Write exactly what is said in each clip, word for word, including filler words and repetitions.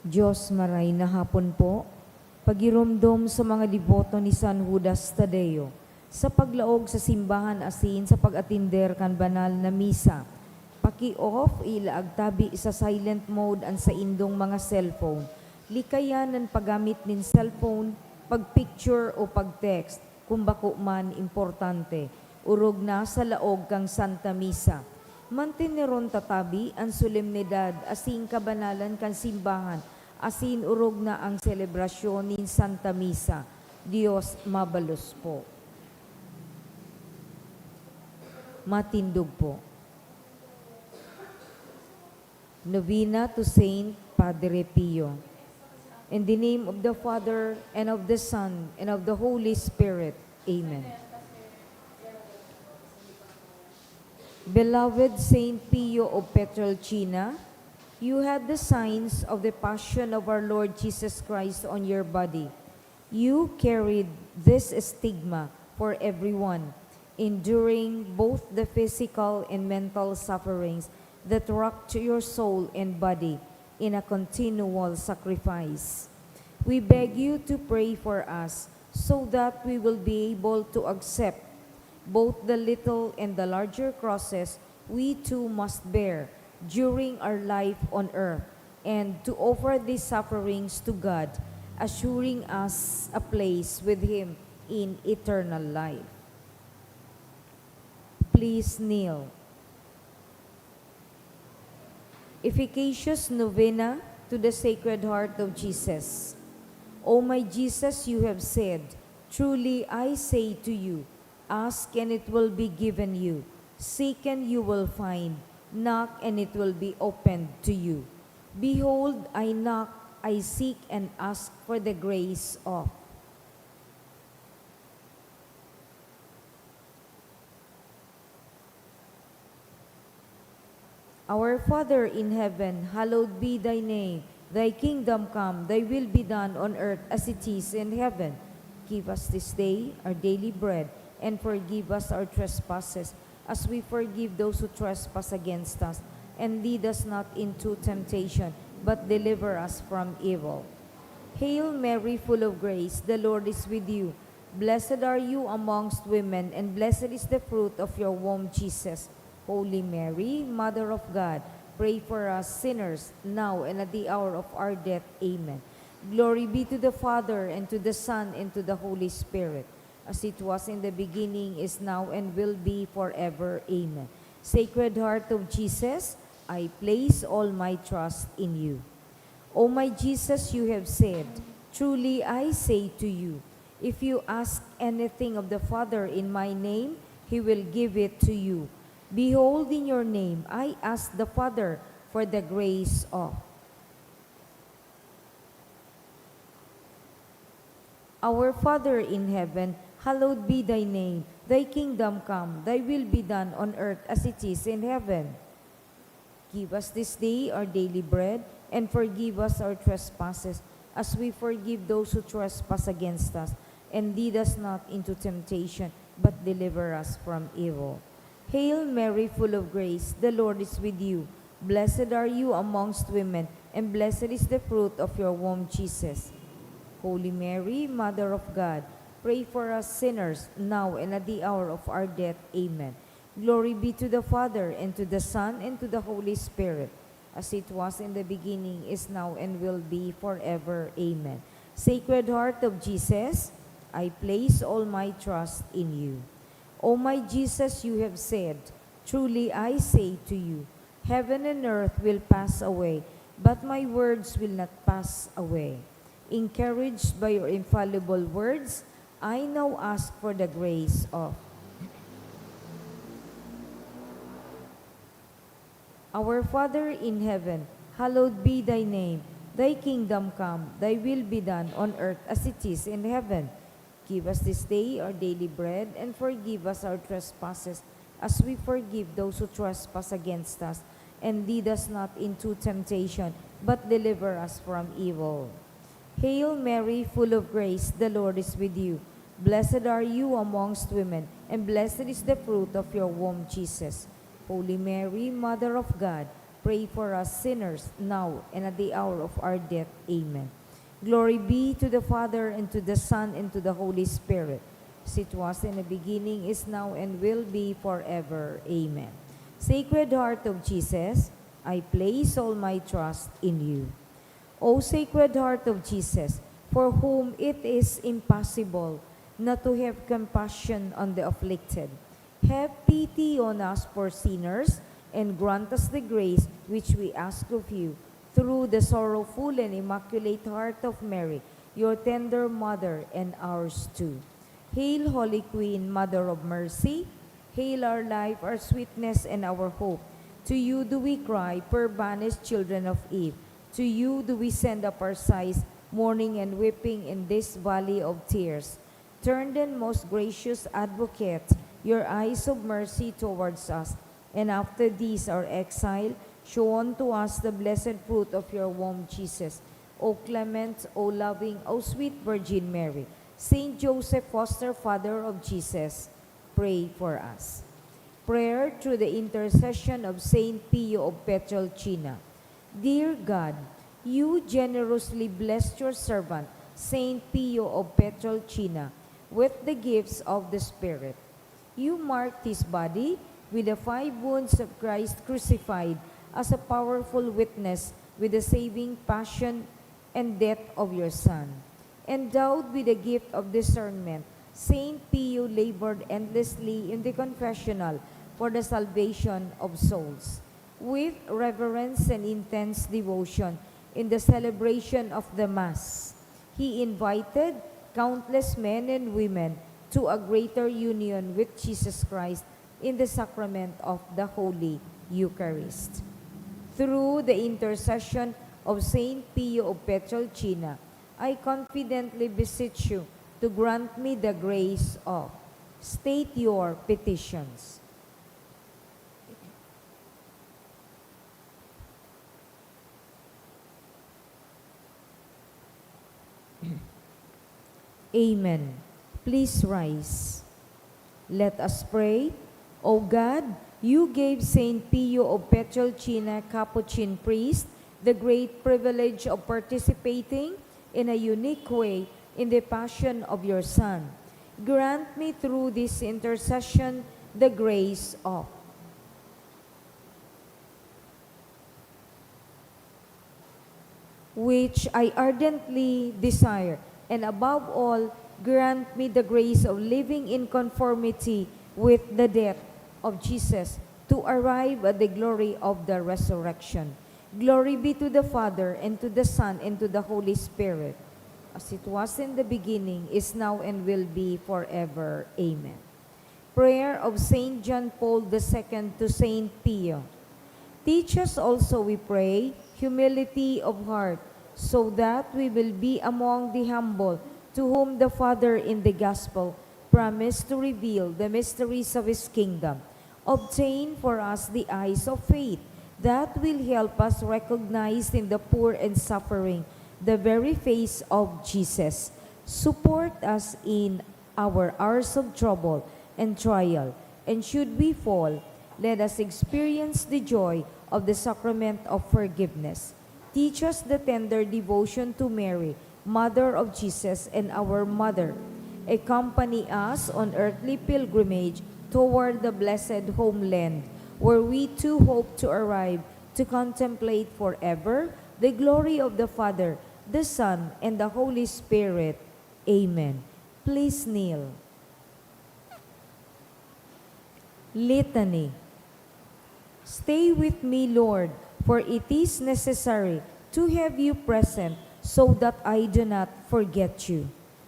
Diyos, maray na hapon po. Pagiromdom sa mga deboto ni San Judas Tadeo sa paglaog sa simbahan asin sa pag-atender kan banal na misa. Paki-off, ilaag tabi sa silent mode an saindong mga cellphone. Likayan an paggamit nin cellphone, pag-picture o pag-text, kun bako man importante, orog na sa laog kan Santa Misa. Manteneron ta tabi an solemnidad asin kabanalan kan simbahan, asin orog na an selebrasyon nin Santa Misa. Dios mabalos po. Matindog po. Novena to Saint Padre Pio. In the name of the Father, and of the Son, and of the Holy Spirit. Amen. Beloved Saint Pio of Pietrelcina, you had the signs of the passion of our Lord Jesus Christ on your body. You carried this stigma for everyone, enduring both the physical and mental sufferings that rocked your soul and body in a continual sacrifice. We beg you to pray for us so that we will be able to accept both the little and the larger crosses we too must bear during our life on earth, and to offer these sufferings to God, assuring us a place with Him in eternal life. Please kneel. Efficacious Novena to the Sacred Heart of Jesus. O my Jesus, you have said, "Truly I say to you, ask and it will be given you, seek and you will find, knock and it will be opened to you." Behold, I knock, I seek and ask for the grace of. Our Father in heaven, hallowed be thy name. Thy kingdom come, thy will be done on earth as it is in heaven. Give us this day our daily bread, and forgive us our trespasses, as we forgive those who trespass against us. And lead us not into temptation, but deliver us from evil. Hail Mary, full of grace, the Lord is with you. Blessed are you amongst women, and blessed is the fruit of your womb, Jesus. Holy Mary, Mother of God, pray for us sinners, now and at the hour of our death. Amen. Glory be to the Father, and to the Son, and to the Holy Spirit, as it was in the beginning, is now, and will be forever. Amen. Sacred Heart of Jesus, I place all my trust in you. O my Jesus, you have said, "Truly I say to you, if you ask anything of the Father in my name, He will give it to you." Behold, in your name I ask the Father for the grace of. Our Father in heaven, hallowed be thy name. Thy kingdom come, thy will be done on earth as it is in heaven. Give us this day our daily bread, and forgive us our trespasses, as we forgive those who trespass against us. And lead us not into temptation, but deliver us from evil. Hail Mary, full of grace, the Lord is with you. Blessed are you amongst women, and blessed is the fruit of your womb, Jesus. Holy Mary, Mother of God, pray for us sinners, now and at the hour of our death. Amen. Glory be to the Father, and to the Son, and to the Holy Spirit, as it was in the beginning, is now, and will be forever. Amen. Sacred Heart of Jesus, I place all my trust in you. O my Jesus, you have said, "Truly I say to you, heaven and earth will pass away, but my words will not pass away." Encouraged by your infallible words, I now ask for the grace of. Our Father in heaven, hallowed be thy name. Thy kingdom come, thy will be done on earth as it is in heaven. Give us this day our daily bread, and forgive us our trespasses, as we forgive those who trespass against us. And lead us not into temptation, but deliver us from evil. Hail Mary, full of grace, the Lord is with you. Blessed are you amongst women, and blessed is the fruit of your womb, Jesus. Holy Mary, Mother of God, pray for us sinners, now and at the hour of our death. Amen. Glory be to the Father, and to the Son, and to the Holy Spirit, as it was in the beginning, is now, and will be forever. Amen. Sacred Heart of Jesus, I place all my trust in you. O Sacred Heart of Jesus, for whom it is impossible not to have compassion on the afflicted, have pity on us poor sinners, and grant us the grace which we ask of you, through the sorrowful and immaculate heart of Mary, your tender mother, and ours too. Hail, Holy Queen, Mother of Mercy! Hail our life, our sweetness, and our hope! To you do we cry, poor banished children of Eve. To you do we send up our sighs, mourning and weeping in this valley of tears. Turn then, most gracious Advocate, your eyes of mercy towards us, and after this our exile, show unto us the blessed fruit of your womb, Jesus. O clement, O loving, O sweet Virgin Mary, Saint Joseph, foster father of Jesus, pray for us. Prayer through the intercession of Saint Pio of Pietrelcina. Dear God, you generously blessed your servant, Saint Pio of Pietrelcina, with the gifts of the Spirit. You marked his body with the five wounds of Christ crucified as a powerful witness with the saving passion and death of your Son. Endowed with the gift of discernment, Saint Pio labored endlessly in the confessional for the salvation of souls. With reverence and intense devotion in the celebration of the Mass, he invited countless men and women to a greater union with Jesus Christ in the sacrament of the Holy Eucharist. Through the intercession of Saint Pio of Pietrelcina, I confidently beseech you to grant me the grace of. State your petitions. Amen. Please rise. Let us pray. O God, you gave Saint Pio of Pietrelcina, Capuchin priest, the great privilege of participating in a unique way in the passion of your Son. Grant me through this intercession the grace of which I ardently desire, and above all, grant me the grace of living in conformity with the death of Jesus to arrive at the glory of the resurrection. Glory be to the Father, and to the Son, and to the Holy Spirit, as it was in the beginning, is now, and will be forever. Amen. Prayer of Saint John Paul the Second to Saint Pio. Teach us also, we pray, humility of heart, so that we will be among the humble, to whom the Father in the Gospel promised to reveal the mysteries of his kingdom. Obtain for us the eyes of faith that will help us recognize in the poor and suffering the very face of Jesus. Support us in our hours of trouble and trial, and should we fall, let us experience the joy of the sacrament of forgiveness. Teach us the tender devotion to Mary, Mother of Jesus and our Mother. Accompany us on earthly pilgrimage toward the blessed homeland, where we too hope to arrive to contemplate forever the glory of the Father, the Son, and the Holy Spirit. Amen. Please kneel. Litany. Stay with me, Lord, for it is necessary to have you present so that I do not forget you.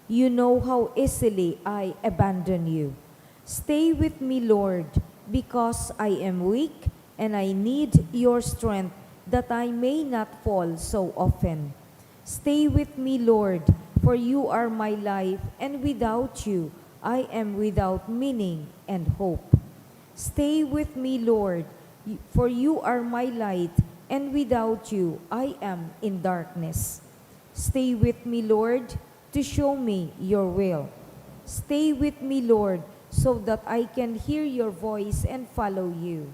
You know how easily I abandon you. Stay with me, Lord, because I am weak and I need your strength that I may not fall so often. Stay with me, Lord, for you are my life, and without you, I am without meaning and hope. Stay with me, Lord, y-, for you are my light, and without you, I am in darkness. Stay with me, Lord, to show me your will. Stay with me, Lord, so that I can hear your voice and follow you.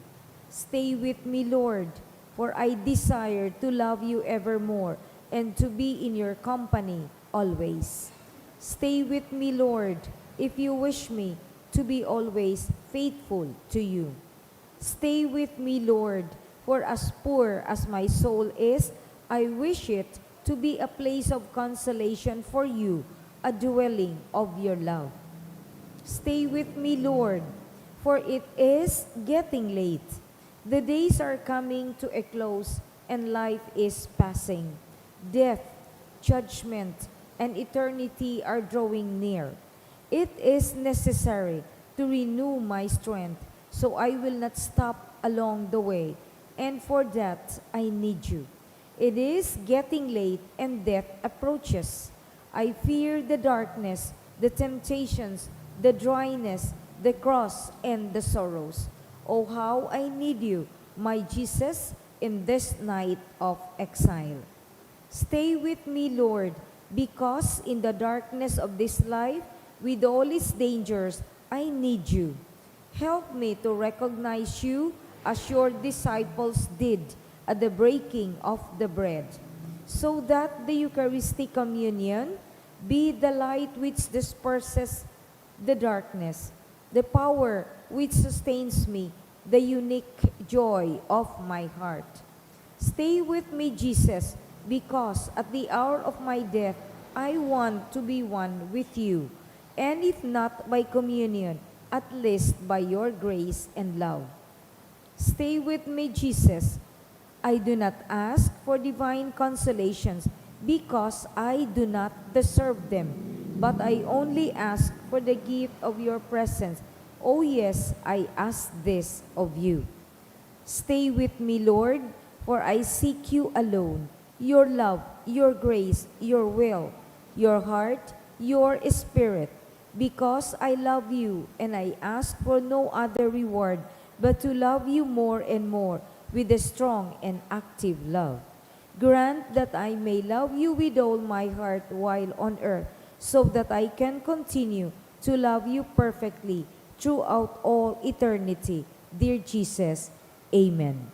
Stay with me, Lord, for I desire to love you evermore and to be in your company always. Stay with me, Lord, if you wish me to be always faithful to you. Stay with me, Lord, for as poor as my soul is, I wish it to be a place of consolation for you, a dwelling of your love. Stay with me, Lord, for it is getting late. The days are coming to a close and life is passing. Death, judgment, and eternity are drawing near. It is necessary to renew my strength, so I will not stop along the way, and for that I need you. It is getting late and death approaches. I fear the darkness, the temptations, the dryness, the cross, and the sorrows. Oh, how I need you, my Jesus, in this night of exile. Stay with me, Lord, because in the darkness of this life, with all its dangers, I need you. Help me to recognize you as your disciples did at the breaking of the bread, so that the Eucharistic communion be the light which disperses the darkness, the power which sustains me, the unique joy of my heart. Stay with me, Jesus, because at the hour of my death, I want to be one with you, and if not by communion, at least by your grace and love. Stay with me, Jesus. I do not ask for divine consolations because I do not deserve them, but I only ask for the gift of your presence. Oh yes, I ask this of you. Stay with me, Lord, for I seek you alone. Your love, your grace, your will, your heart, your spirit. Because I love you and I ask for no other reward but to love you more and more with a strong and active love. Grant that I may love you with all my heart while on earth, so that I can continue to love you perfectly throughout all eternity. Dear Jesus, amen.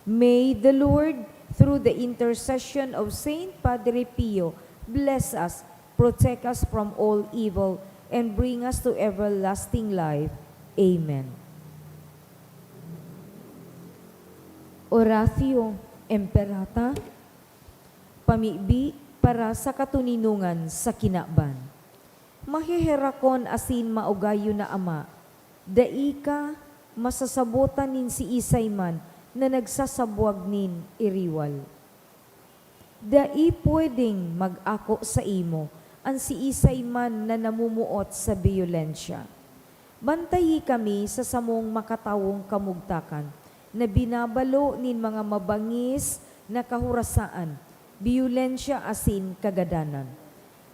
May the Lord, through the intercession of Saint Padre Pio, bless us, protect us from all evil, and bring us to everlasting life. Amen. Oratio Imperata, pamibi para sa katoninongan sa kinaban. Maheherakon asin maugayon na Ama, dai ka masasabotan nin siisay man na nagsasabwag nin iriwal. Dai pwedeng mag-ako saimo an siisay man na namumuot sa biyolensya. Bantayi kami sa samong makatawong kamugtakan na binabalo nin mga mabangis na kahurasaan, biyolensya asin kagadanan.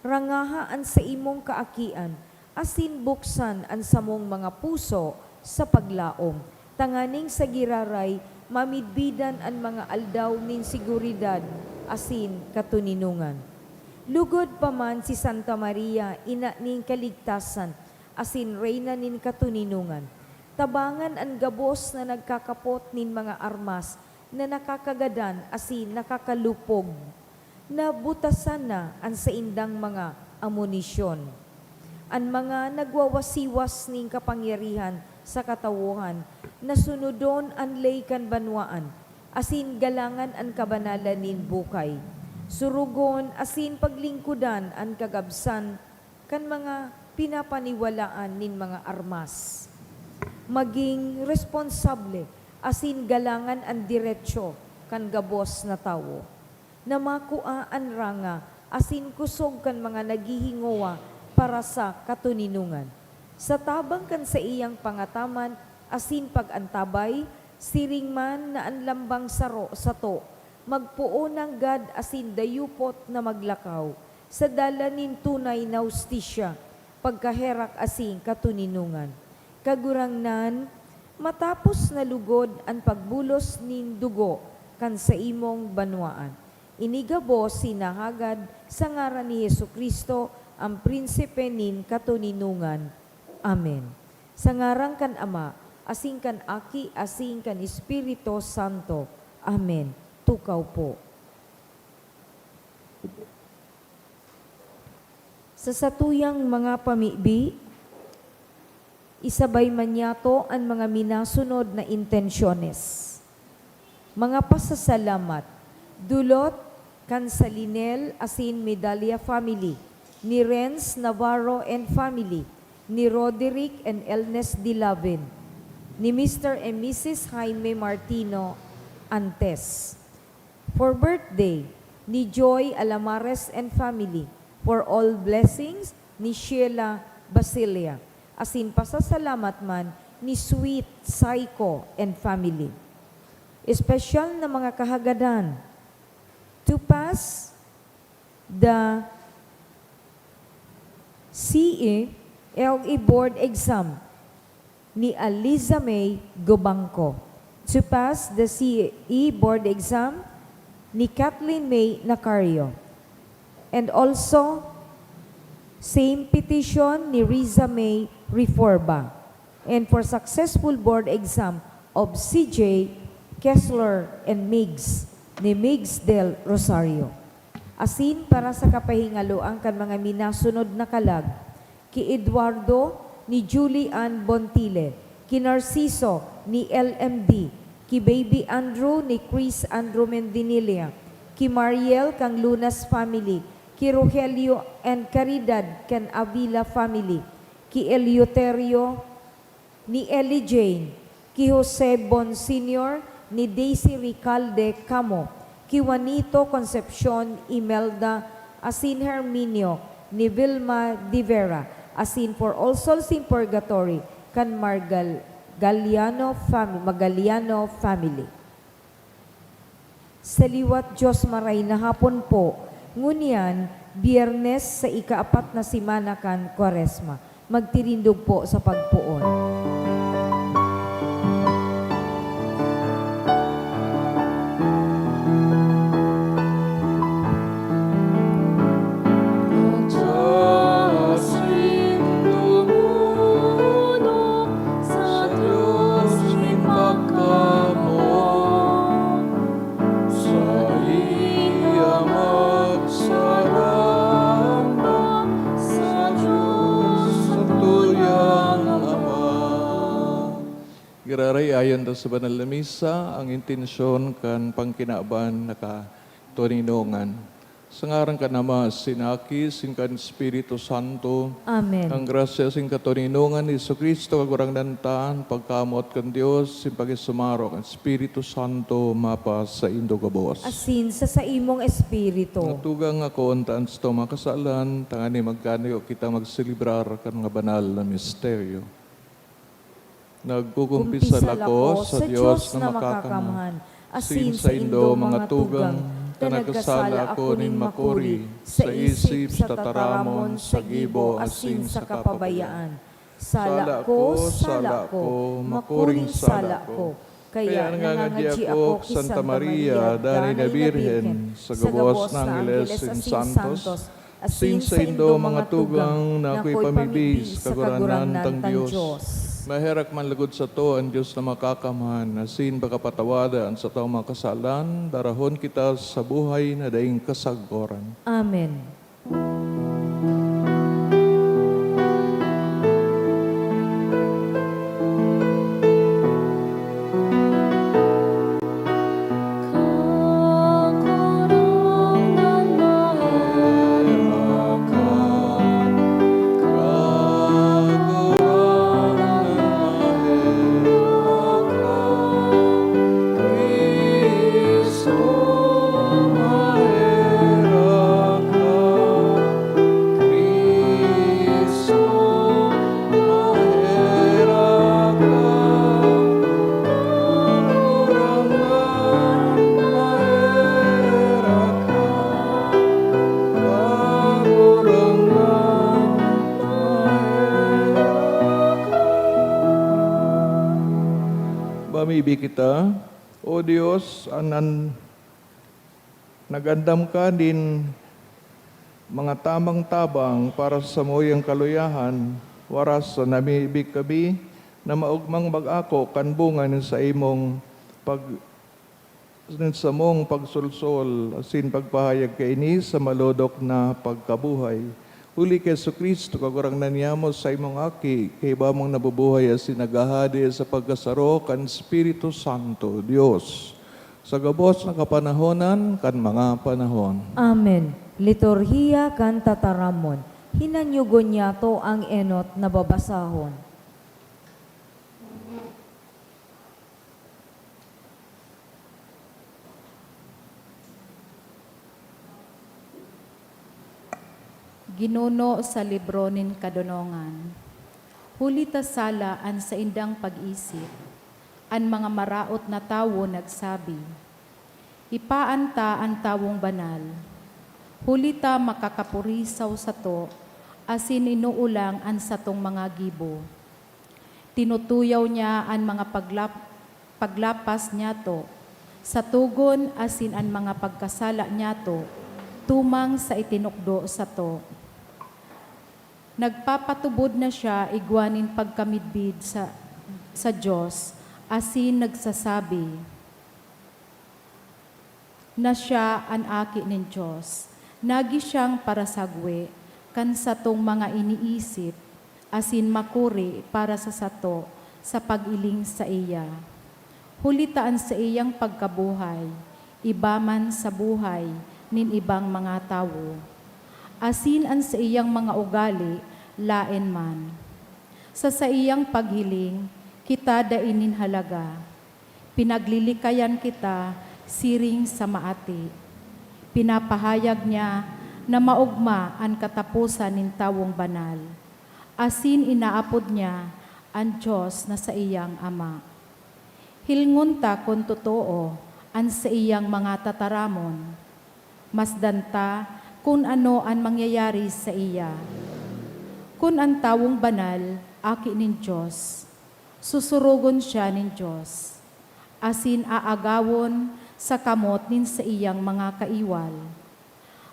Rangaha an saimong kaakian asin buksan an samong mga puso sa paglaom, tanganing sa giraray mamidbidan an mga aldaw nin seguridad asin katoninongan. Lugod pa man si Santa Maria, ina nin kaligtasan asin reyna nin katoninongan, tabangan an gabos na nagkakapot nin mga armas na nakakagadan asin nakakalupog. Nabutasan na an saindang mga amunisyon. An mga nagwawasiwas nin kapangyarihan sa katawohan na sunodon an ley kan banwaan, asin galangan an kabanalan nin bukay. Surugon asin paglingkodan an kagabsan kan mga pinapaniwalaan nin mga armas. Maging responsable asin galangan an derecho kan gabos na tawo na makua an ranga asin kusog kan mga naghihingowa para sa katoninongan. Sa tabang kan saiyang pangataman asin pag-antabay, siring man na an lambang saro sato magpoon nanggad asin dayupot na maglakaw sa dalan nin tunay na hustisya, pagkaherak asin katoninongan. Kagurangnan, matapos na lugod an pagbulos nin dugo kan saimong banwaan, ini gabos hinahagad sa ngaran ni Jesu-Cristo, an Prinsipe nin katoninongan. Amen. Sa ngaran kan Ama, asin kan Aki, asin kan Espiritu Santo. Amen. Tukaw po. Sa satuyang mga pamibi, isabay man niyato an mga minasunod na intensyones. Mga pasasalamat, dulot kan Salinel asin Medalla family, ni Renz Navarro and family, ni Roderick and Elnes Dilaven, ni Mister and Missus Jaime Martino Antes. For birthday, ni Joy Alamares and family. For all blessings, ni Sheila Basilia. Asin pasasalamat man ni Sweet Saiko and family. Espesyal na mga kahagadan, to pass the C E L E board exam ni Aliza May Gobangco. To pass the C E board exam ni Kathleen May Nacario. And also, same petition ni Riza May Reforba. And for successful board exam of C J Kessler and Migs, ni Migs Del Rosario. Asin para sa kapahingaloan kan mga minasunod na kalag, ki Eduardo ni Julie Ann Bontile, ki Narciso ni L M D, ki Baby Andrew ni Chris Andrew Mendinilla, ki Mariel kan Lunas family, ki Rogelio and Caridad kan Avila family, ki Eleuterio ni Ellie Jane, ki Jose Bon Senior, ni Daisy Ricalde Camo, ki Juanito Concepcion Imelda, asin Herminio, ni Vilma de Vera, asin for all souls in purgatory, kan Margal-, Galliano fam-, Magaliano family. Sa liwat, Diyos, maray na hapon po. Ngunyan, Biyernes sa ikaapat na semana kan Kwaresma. Magtirindog po sa pagpoon. Asin dumudok sa Dios nin pagkamoot, saiya magsaramba sa Dios satuyang Ama. Giraray, ayon ta sa banal na misa, ang intensyon kan pangkinaban na katoninongan. Sa ngaran kan Ama, asin Aki, asin kan Espiritu Santo. Amen. Ang grasya asin katoninongan ni Jesu-Cristo, Kagurangnan ta, an pagkamoot kan Dios, asin pakisumaro kan Espiritu Santo, mapasaindo gabos. Asin sa saimong espiritu. Mga tugang, akoon ta an satong mga kasalan, tangani magkaniyo kita magselebrar kan mga banal na misteryo. Nagkukumpisal ako sa Dios na makakamhan, asin saindo, mga tugang, ta nagkasala ako nin makuri sa isip, sa tataramon, sa gibo, asin sa kapabayaan. Sala ko, sala ko, makuring sala ko. Kaya nangangadyi ako ki Santa Maria, danay na Birhen, sa gabos na angheles asin santos, asin saindo, mga tugang, na akoy pamibi sa Kagurangnan tang Dios. Maherak man logod sato an Dios na makakamhan, asin pakapatawada an satong mga kasalan, darahon kita sa buhay na daing kasagkoran. Amen. Mamibi kita. O Dios, an, an nag-andam ka nin mga tamang tabang para sa samuyang kaluyahan, waras na namibi kami na maogmang mag-ako kan bunga nin saimong pag-, nin samong pagsolsol asin pagpahayag kaini sa malodok na pagkabuhay. Huli ki Jesu-Cristo, Kagurangnan niamo, saimong Aki, kaiba mong nabubuhay asin naghahade sa pagkasaro kan Espiritu Santo, Dios, sa gabos na kapanahonan kan mga panahon. Amen. Liturhiya kan Tataramon. Hinanyugon niyato ang enot na babasahon. Ginuno sa libro nin kadonongan. Huli ta sala an saindang pag-isip, an mga maraot na tawo nagsabi, "Ipaan ta an tawong banal, huli ta makakapurisaw sato asin inuulang an satong mga gibo." Tinutuyaw niya an mga paglap-, paglapas niyato sa togon asin an mga pagkasala niyato tumang sa itinukdo sato. Nagpapatubod na siya igwa nin pagkamidbid sa, sa Dios, asin nagsasabi na siya an Aki nin Dios. Nagi siyang parasagwe kan satong mga iniisip asin makuri para sa sato sa pag-iling saiya. Huli ta an saiyang pagkabuhay iba man sa buhay nin ibang mga tawo, asin an saiyang mga ugali laen man. Sa saiyang paghiling, kita dai nin halaga. Pinaglilikayan kita siring sa maati. Pinapahayag niya na maogma an kataposan nin tawong banal, asin inaapod niya an Dios na saiyang Ama. Hilngon ta kun totoo an saiyang mga tataramon. Masdan ta kun ano an mangyayari saiya. Kun an tawong banal aki nin Dios, susurogon siya nin Dios, asin aagawon sa kamot nin saiyang mga kaiwal.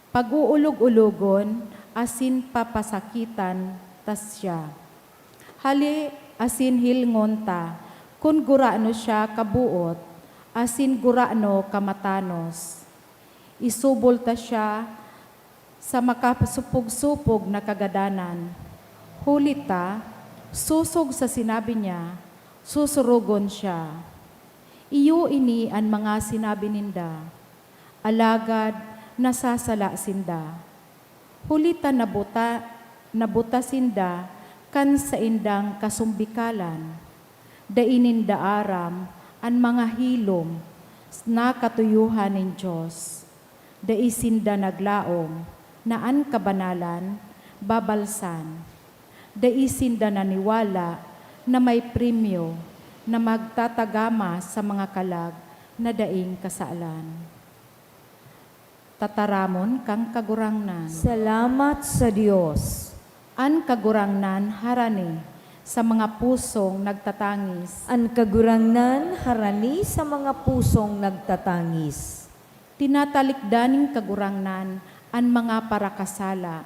Pag-uulog-ulogon asin papasakitan ta siya. Hale asin hilngon ta kun gurano siya kaboot asin gurano kamatanos. Isubol ta siya sa makasupog-supog na kagadanan, huli ta, sosog sa sinabi niya, susurogon siya. Iyo ini an mga sinabi ninda, alagad nasasala sinda. Huli ta nabuta, nabuta sinda kan saindang kasumbikalan. Dai ninda aram an mga hilom na katuyohan nin Dios. Dai sinda naglaom na an kabanalan babalsan. Dai sinda naniwala na may premyo na magtatagama sa mga kalag na daing kasalan. Tataramon kan Kagurangnan. Salamat sa Dios. An Kagurangnan harani sa mga pusong nagtatangis. An Kagurangnan harani sa mga pusong nagtatangis. Tinatalikdan nin Kagurangnan an mga parakasala,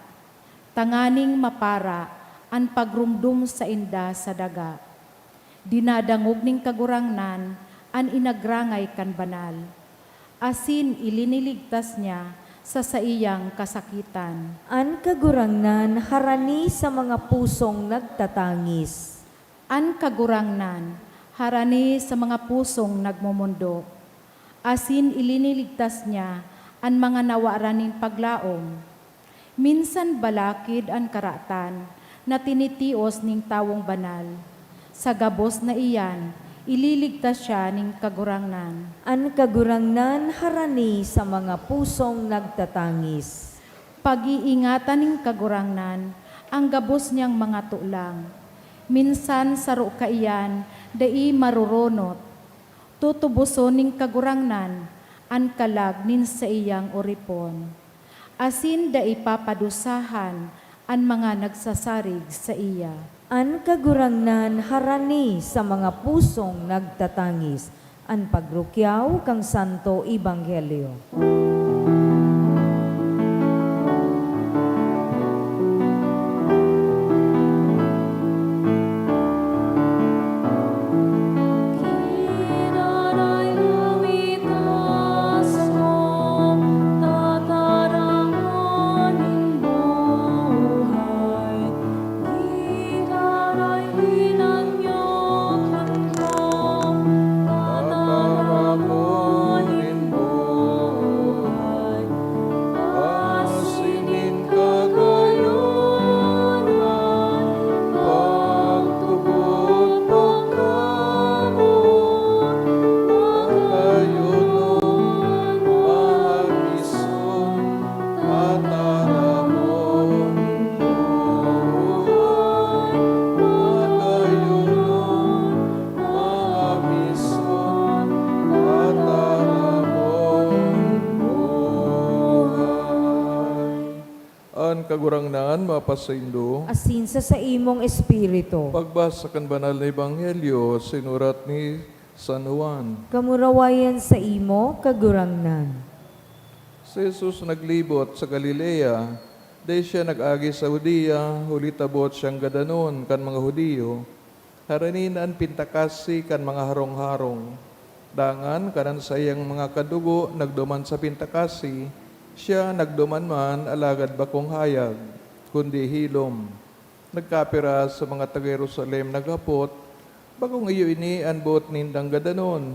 tanganing mapara an pagromdom sainda sa daga. Dinadangog nin Kagurangnan an inagrangay kan banal, asin iliniligtas niya sa saiyang kasakitan. An Kagurangnan harani sa mga pusong nagtatangis. An Kagurangnan harani sa mga pusong nagmomondo, asin iliniligtas niya an mga nawaran nin paglaom. Minsan balakid an karatan na tinitios nin tawong banal. Sa gabos na iyan, ililigtas siya nin Kagurangnan. An Kagurangnan harani sa mga pusong nagtatangis. Pag-iingatan nin Kagurangnan an gabos niyang mga tolang. Minsan saro kaiyan dai maroronot. Tutuboson nin Kagurangnan an kalag nin saiyang oripon, asin dai papadusahan an mga nagsasarig saiya. An Kagurangnan harani sa mga pusong nagtatangis. An pagrukyaw kan Santo Ebanghelyo. Kagurangnan mapasaindo. Asin sa saimong espiritu. Pagbasa kan Banal na Ebanghelyo sinurat ni San Juan. Kamurawayan saimo, Kagurangnan. Si Jesus naglibot sa Galilea, dai siya nag-agi sa Judea, huli ta boot siyang gadanon kan mga Judio. Harani na an pintakasi kan mga harong-harong. Dangan kan an saiyang mga kadugo nagduman sa pintakasi, siya nagduman man, alagad bakong hayag, kundi hilom. Nagkapira sa mga taga Jerusalem naghapot, "Bakong iyo ini an boot nindang gadanon?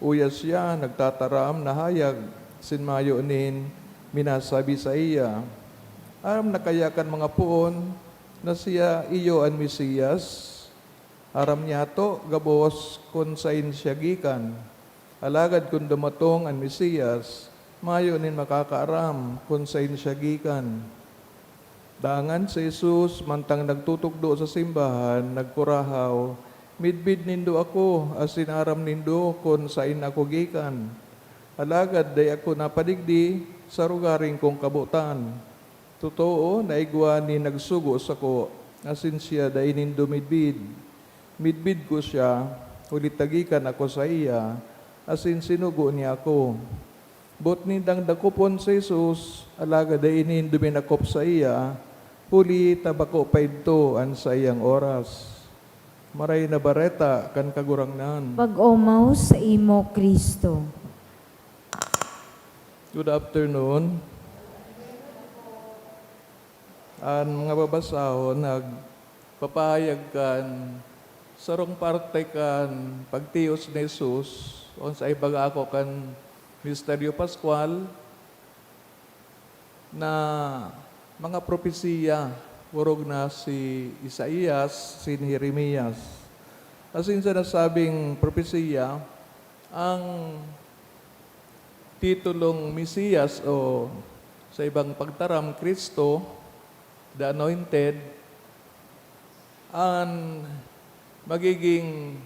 Uya siya nagtataram na hayag, asin mayo nin minasabi saiya. Aram na kaya kan mga poon na siya iyo an Mesias? Aram nyato gabos kun saen siya gikan. Alagad kun dumatong an Mesias, mayo nin makakaaram kun saen siya gikan." Dangan si Jesus, mantang nagtutukdo sa simbahan, nagkurahaw, "Midbid nindo ako, asin aram nindo kun saen ako gikan. Alagad dai ako napadigdi sa rogaring kong kabotan. Totoo na igwa nin nagsugo sako, asin siya dai nindo midbid. Midbid ko siya, huli ta gikan ako saiya, asin sinugo niya ako." Boot nindang dakopon si Jesus, alagad dai nindo minakop saiya, huli ta bako pa idto an saiyang oras. Maray na Bareta kan Kagurangnan. Pag-omaw saimo, Cristo. Good afternoon. An mga babasahon nagpapahayag kan sarong parte kan pagtios ni Jesus, o sa ibaga ako kan Misteryo Pascual, na mga propesiya, orog na si Isaias, si Jeremias. Asin sa nasabing propesiya, ang titulong Mesiyas o sa ibang pagtaram, Cristo, the Anointed, an magiging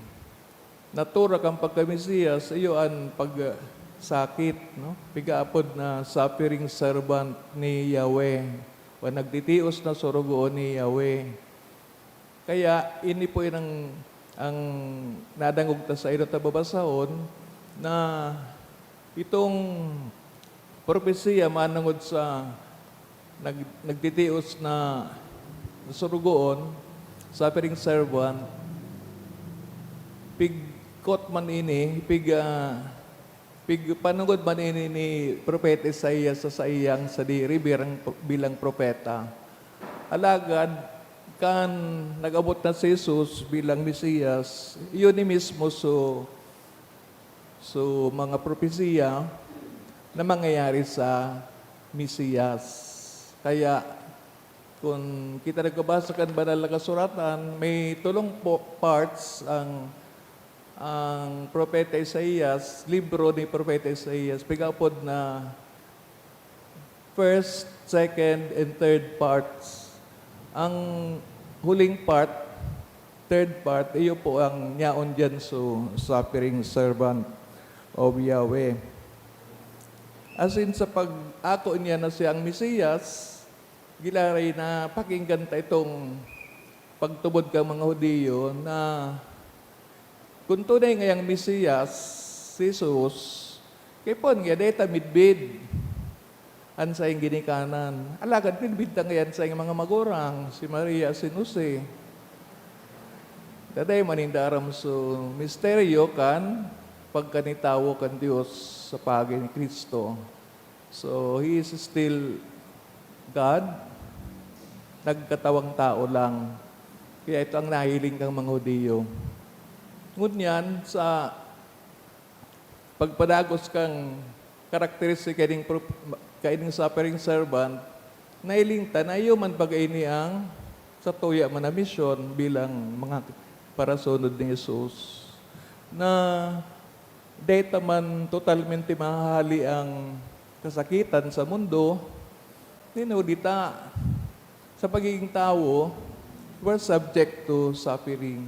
natura kan pagka-Mesiyas, iyo an pagsakit, no? Pigaapod na suffering servant ni Yahweh, o nagtitios na sorogoon ni Yahweh. Kaya ini po ang, ang nadangog ta sa inot na babasahon, na itong propesiya manongod sa nag-, nagtitios na sorogoon, suffering servant, pigkot man ini, pig, ah, pig-, panongod man ini ni Propeta Isaias sa saiyang sadiri bilang, bilang propeta. Alagad, kan nag-abot na si Jesus bilang Mesiyas, iyon ni mismo so, so mga propesiya na mangyayari sa Mesiyas. Kaya, kun kita nagbabasa kan Banal na Kasuratan, may tolong po, parts ang, ang Propeta Isaias, libro ni Propeta Isaias, pigaapod na first, second, and third parts. Ang huling part, third part, iyo po ang yaon diyan so suffering servant of Yahweh. Asin sa pag-ako niya na siya ang Mesiyas, giraray na pakinggan ta itong pagtubod kan mga Judio na kun tunay ngayang Mesiyas si Jesus, kaipuhan niya dai ta midbid an saiyang ginikanan. Alagad midbid ta ngaya an saiyang mga magurang, si Maria asin Jose. Ta dai man ninda aram so misteryo kan pagkanitawo kan Dios sa paagi ni Cristo. So, he is still God, nagkatawang tao lang. Kaya ito ang nahiling kan mga Judio. Ngunyan, sa pagpadagos kan karakteristika ning prop-, kaining suffering servant, nahiling ta na iyo man baga ini ang satuya man na misyon bilang mga parasunod ni Jesus, na dai ta man totalmente mahahali ang kasakitan sa mundo, nin huli ta, sa pagiging tawo, we're subject to suffering.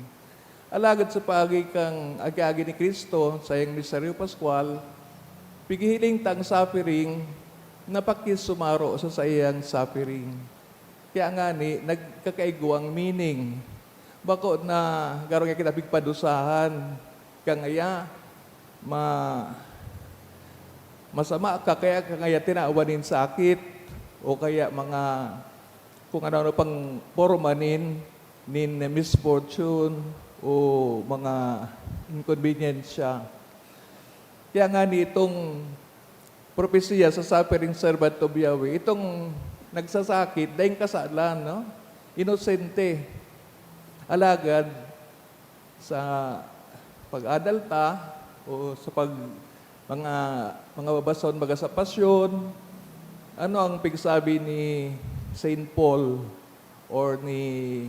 Alagad sa paagi kan agi-agi ni Cristo, saiyang misteryo paskwal, pighihiling ta ang suffering na pakisumaro sa saiyang suffering. Kaya ngani, nagkakaigwang meaning. Bako na garo nga kita pigpadusahan. Kangaya, ma-, masama ka, kaya kangaya tinawan nin sakit, o kaya mga kung ano-ano pang porma nin, nin misfortune, o mga inkonbiniyensya. Kaya ngani itong propesiya sa suffering servant of Yahweh, itong nagsasakit, daing kasalan, no? Inosente. Alagad, sa pag-adalta o sa pag-, mga, mga babasahon baga sa pasyon, ano ang pigsabi ni Saint Paul or ni,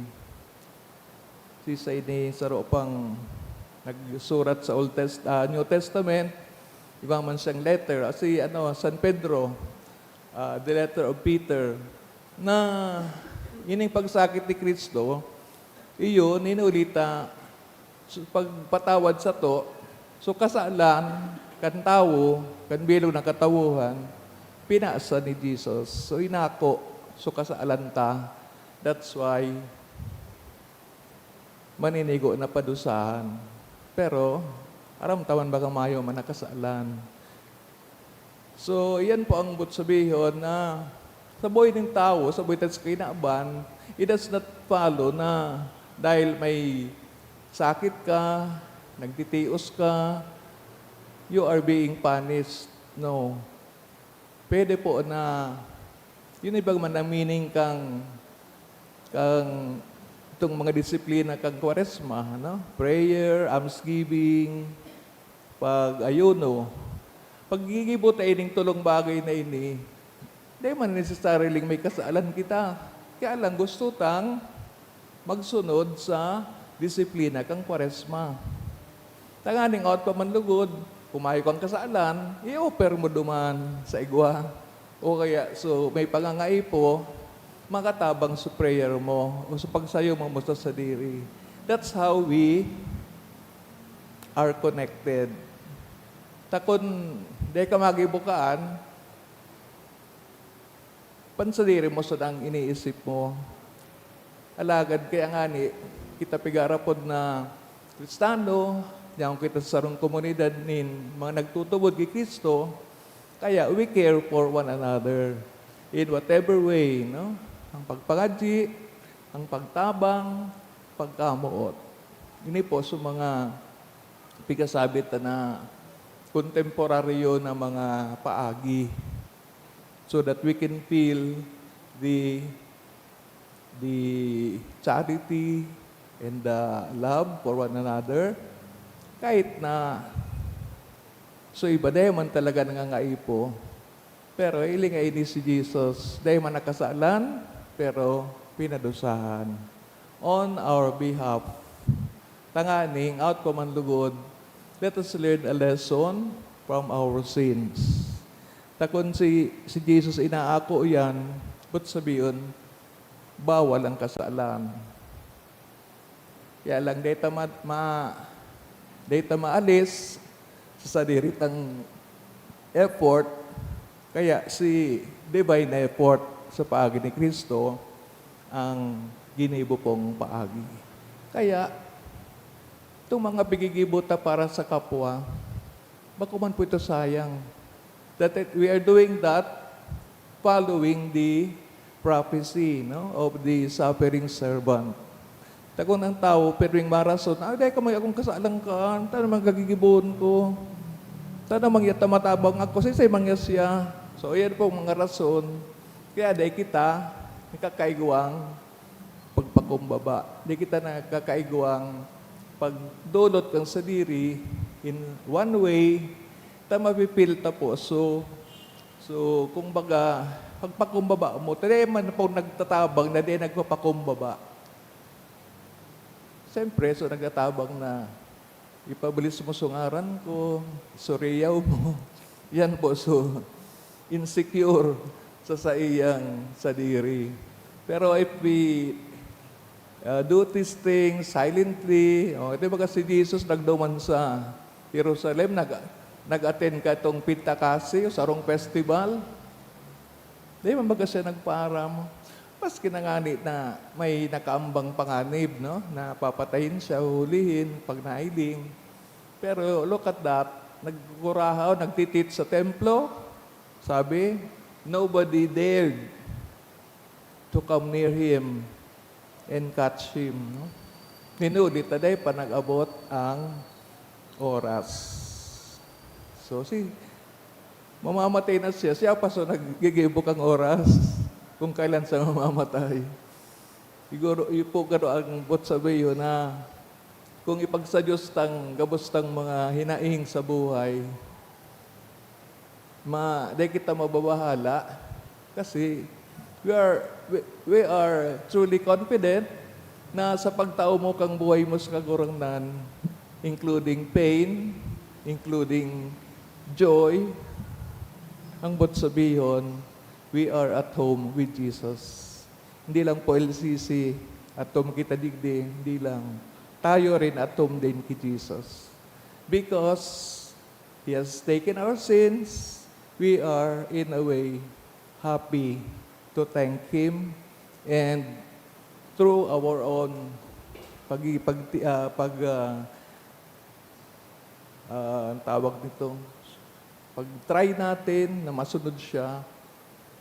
si, sa ini saro pang nagsurat sa Old Test-, ah, New Testament, iba man siyang letter, ah, si, ano, San Pedro, ah, the letter of Peter, na ining pagsakit ni Cristo, iyo, ninulita, so, pagpatawad sato, so, kasalan kan tawo, kan bilog na katawohan, pinasa ni Jesus. So, inako, so, kasalan ta. That's why, maninigo na padusahan. Pero, aram ta man baga mayo man nakasalan. So, iyan po ang but sabihon na sa buhay ng tawo, sa buhay ta sa kinaban, it does not follow na dahil may sakit ka, nagtitios ka, you are being punished. No. Pwede po na, yun iba man ang meaning kang, kang itong mga disiplina kang Kwaresma, no? Prayer, almsgiving, pag-ayuno. Paggigibo ta ining tulong bagay na ini, di man necessarily may kasalan kita. Kaya lang gusto tang magsunod sa disiplina kan Kwaresma. Tanganing awat pa man lugod, kung mayo kang kasalan, i-offer mo duman sa igwa. O kaya, so, may pangangaipo, makatabang sa prayer mo o sa pagsayo mo, mo sa sadiri. That's how we are connected. Ta kun di ka magibo kaan, pansadiri mo sad ang iniisip mo. Alagad kaya ngani, kita pigarapod na Kristiyano, yaon kita sa sarong komunidad nin mga nagtutubod ki Cristo, kaya we care for one another in whatever way, no? Ang pagpangadyi, ang pagtabang, pagkamoot. Ini po sa mga pigasabi ta na kontemporaryo na mga paagi, so that we can feel the, the charity and the love for one another. Kahit na so iba, dai man talaga nangangaipo. Pero hiling nga ini si Jesus, dai man nakasalan, pero pinadusahan on our behalf. Tanganing, awat pa man lugod, let us learn a lesson from our sins. Ta kun si, si Jesus inaako iyan, but sabihon, bawal ang kasalan. Kaya lang, dai ta ma-, ma-, dai ta maalis sa sadiri tang effort. Kaya si divine effort sa paagi ni Cristo ang ginibo pong paagi. Kaya, itong mga pigigibo ta para sa kapwa, bako man po ito sayang. That it, we are doing that following the prophecy, no, of the suffering servant. Ta kun ang tawo pirming marason, "Ay, dai ka may akong kasalan kaan, ta naman kagigibohon ko. Ta naman yata matabang ako, siisay man nga siya?" So, iyan po ang mga rason. Kaya dai kita nakakaigwang pagpakumbaba. Di kita nakakaigwang pagdolot kan sadiri in one way, ta mapi-feel ta po. So, so, kumbaga, pagpakumbaba mo, ta dai man po nagtatabang na dai nagpapakumbaba. Siyempre, so, nagtatabang na, "Ipabilis mo so ngaran ko, suriyaw mo." Yan po, so, insecure sa saiyang sadiri. Pero if we, uh, do this thing silently, oh, di ba kasi Jesus nagduman sa Jerusalem, nag-, nag-attend ka itong Pintakasi, sarong festival? Di man baga siya nagpaaram? Maski na ngani na may nakaambang panganib, no, na papatayin siya, huhulihin, pag nailing. Pero look at that, nagkukurahaw, nagtitits sa templo. Sabi, "Nobody dared to come near him and catch him," no? Hinuli ta dai pa nag-abot ang oras. So, si, mamamatay na siya, siya pa so naggigibo kan oras kung kailan siya mamamatay. Siguro, iyo po garo ang buot sabihon na kung ipagsa Diyos tang gabos tang mga hinaing sa buhay, ma-, dai kita mababahala kasi we are, we, we are truly confident na sa pagtao mo kang buhay mo sa Kagurangnan, including pain, including joy, ang buot sabihon, we are at home with Jesus. Hindi lang po L C C, at home kita digdi, hindi lang. Tayo rin at home din ki Jesus. Because He has taken our sins, we are, in a way, happy to thank Him. And through our own pag-, pag-, ah, pag, ah, ah, ang tawag nito, pag-try natin na masunod siya,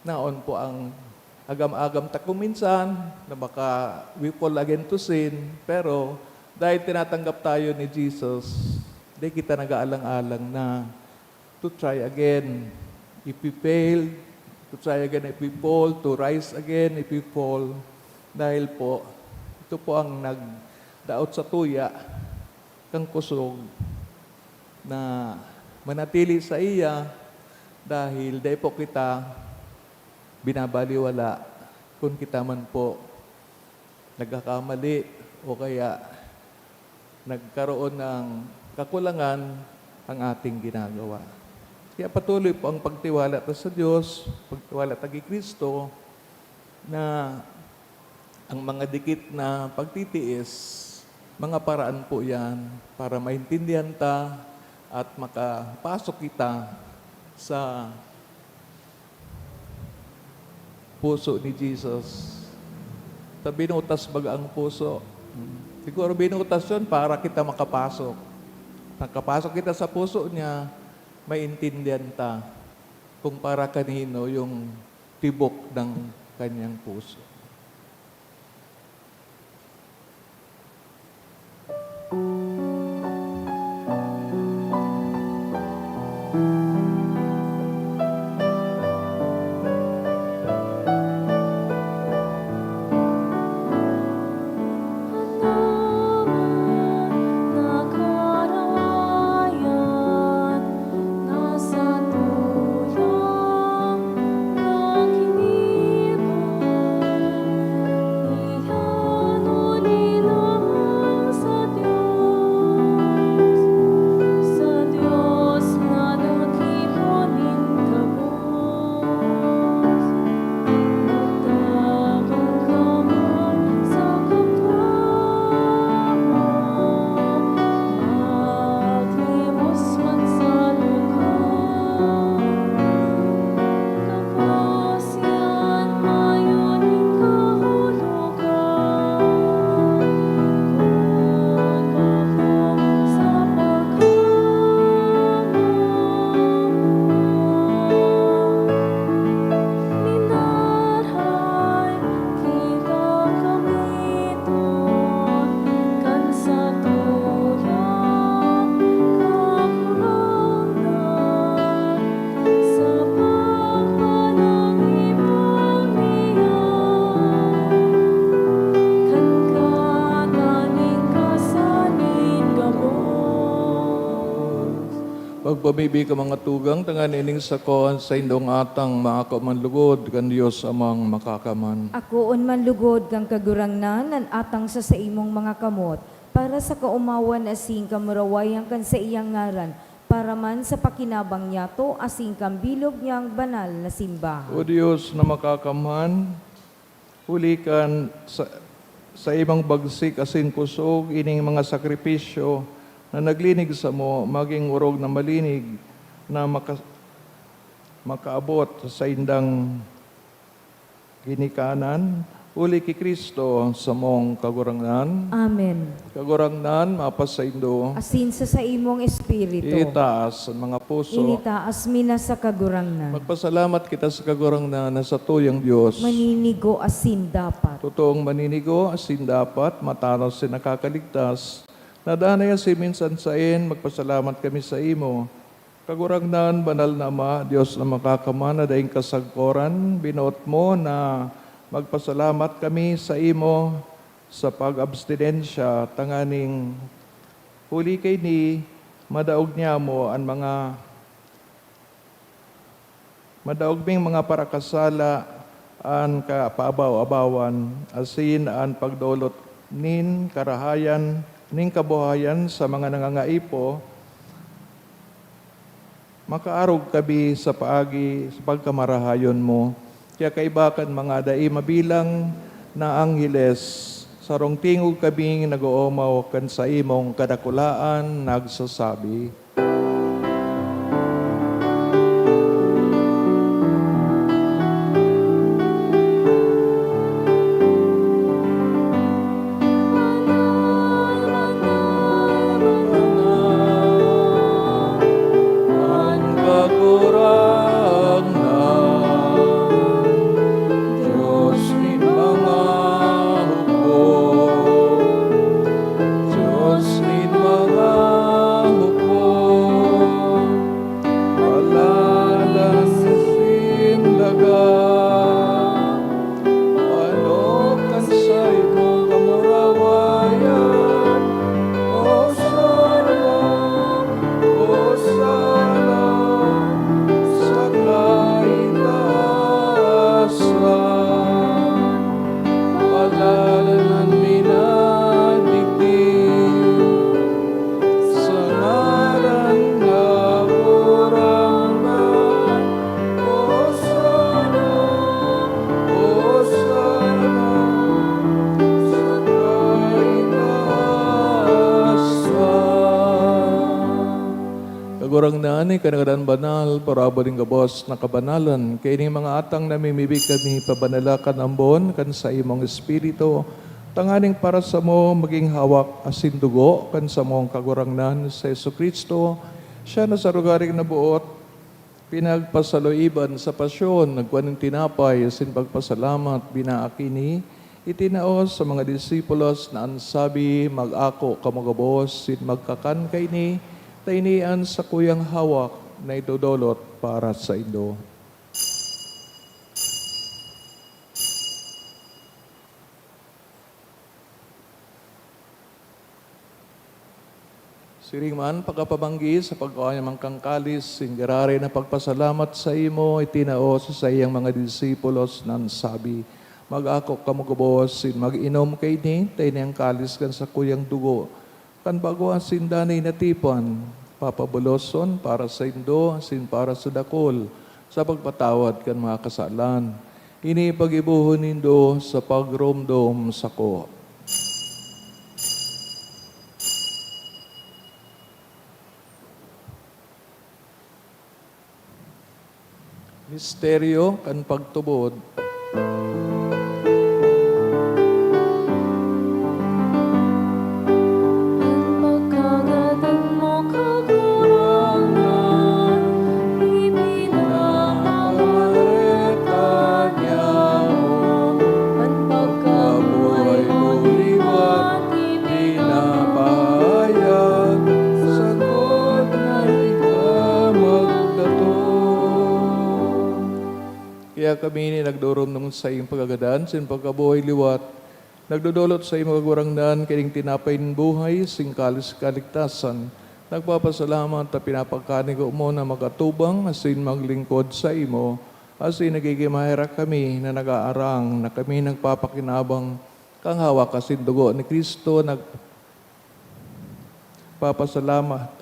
naon po ang agam-agam ta kung minsan na baka we fall again to sin, pero dahil tinatanggap tayo ni Jesus, di kita nag-aalang-alang na to try again if we fail, to try again if we fall, to rise again if we fall. Dahil po, ito po ang nagdaot sa tuya kang kusog na manatili sa iya, dahil dai po kita binabaliwala kun kita man po nagkakamali o kaya nagkaroon ng kakulangan ang ating ginagawa. Kaya patuloy po ang pagtiwala ta sa Diyos, pagtiwala ta ki Cristo, na ang mga dikit na pagtitiis, mga paraan po yan para maintindihan ta at makapasok kita sa puso ni Jesus. Ta binutas baga ang puso. Siguro binutas yun para kita makapasok. Nakapasok kita sa puso niya, maintindihan ta kung para kanino yung tibok ng kanyang puso. Pagpamibi ka, mga tugang, tanganing ining sako an saindong atang, maako man lugod kan Dios Amang Makakaman. Akoon man lugod kan Kagurangnan an atang sa saimong mga kamot, para sa kaomawan asin kamurawayan kan saiyang ngaran, para man sa pakinabang niyato asin kan bilog niyang banal na simbahan. O Dios na Makakaman, huli kan sa, saimong bagsik asin kusog, ining mga sakripisyo na naglinig samo magin orog na malinig na maka-, makaabot sa saindang ginikanan, huli ki Cristo, samong Kagurangnan. Amen. Kagurangnan, mapasaindo. Asin sa saimong espiritu. Itaas an mga puso. Initaas mi na sa Kagurangnan. Magpasalamat kita sa Kagurangnan na satuyang Dios. Maninigo asin dapat. Totoong maninigo asin dapat, matanos asin nakakaligtas. Na danay asin minsan saen, magpasalamat kami saimo. Kagurangnan, banal na Ama, Dios na makakamana, daing kasagkoran, binoot mo na magpasalamat kami saimo sa pag-abstinensya, tanganing huli kaini, madaog niamo an mga, madaog ming mga parakasala, an kapaabaw-abawan, asin an pagdolot nin karahayan, nin kabuhayan sa mga nangangaipo, makaarog kami sa paagi sa pagkamarahayon mo. Kaya kaiba kan mga dai mabilang na angheles, sarong tingog kaming nag-oomaw kan saimong kadakulaan, nagsasabi, An Kagurangnan, Dios nin mga hukom, Dios nin mga hukom, paladan nin daga, ano kan saimong kamurawayan, Hosana, Hosana sa kaitaasan. Paladan an minadigdi sa ngaran na Kagurangnan. Hosana, Hosana sa kaitaasan. Kagurangnan, ika na ngani an banal, parabot nin gabos na kabanalan. Kaining mga atang namimibi kami, pabanala kan ambon kan saimong Espiritu, tanganing para samo magin hawak asin dugo kan samong Kagurangnan, si Jesu-Cristo. Siya na sa rogaring naboot, pinagpasaloiban sa pasyon, nagkua nin tinapay asin pagpasalamat, binaak ini, itinao sa mga disipulos na an sabi, "Mag-ako kamo gabos asin magkakan kaini, ta ini an sakuyang hawak na idodolot para saindo." Siring man, pagkapabanggi sa pagkua niya man kan kalis, asin giraray na pagpasalamat saimo, itinao sa saiyang mga disipulos, nang sabi, "Mag-ako kamo gabos, asin mag-inom kaini, ta ini an kalis kan sakuyang dugo, kan bago asin danay na tipan, papabuloson para saindo asin para sa dakul, sa pagpatawad kan mga kasalan. Ini paggibohon nindo sa pagromdom sako." Misteryo kan pagtubod. An pagkagadan mo, Kagurangnan, ipinapamareta niamo. An pagkabuhay mo liwat, ipinapahayag, sagkod na ika magdatong. Kaya kami ini nagdoromdom sa iyong pagkagadan, asin pagkabuhay liwat, nagdodolot saimo, Kagurangnan, kining tinapay nin buhay, asin kalis kaligtasan. Nagpapasalamat ta pinapagkanigo mo na makatubang asin maglingkod saimo, asin nagigin maherak kami na nag-aarang na kami nagpapakinabang kan hawak asin dugo ni Cristo, nagpapasalamat.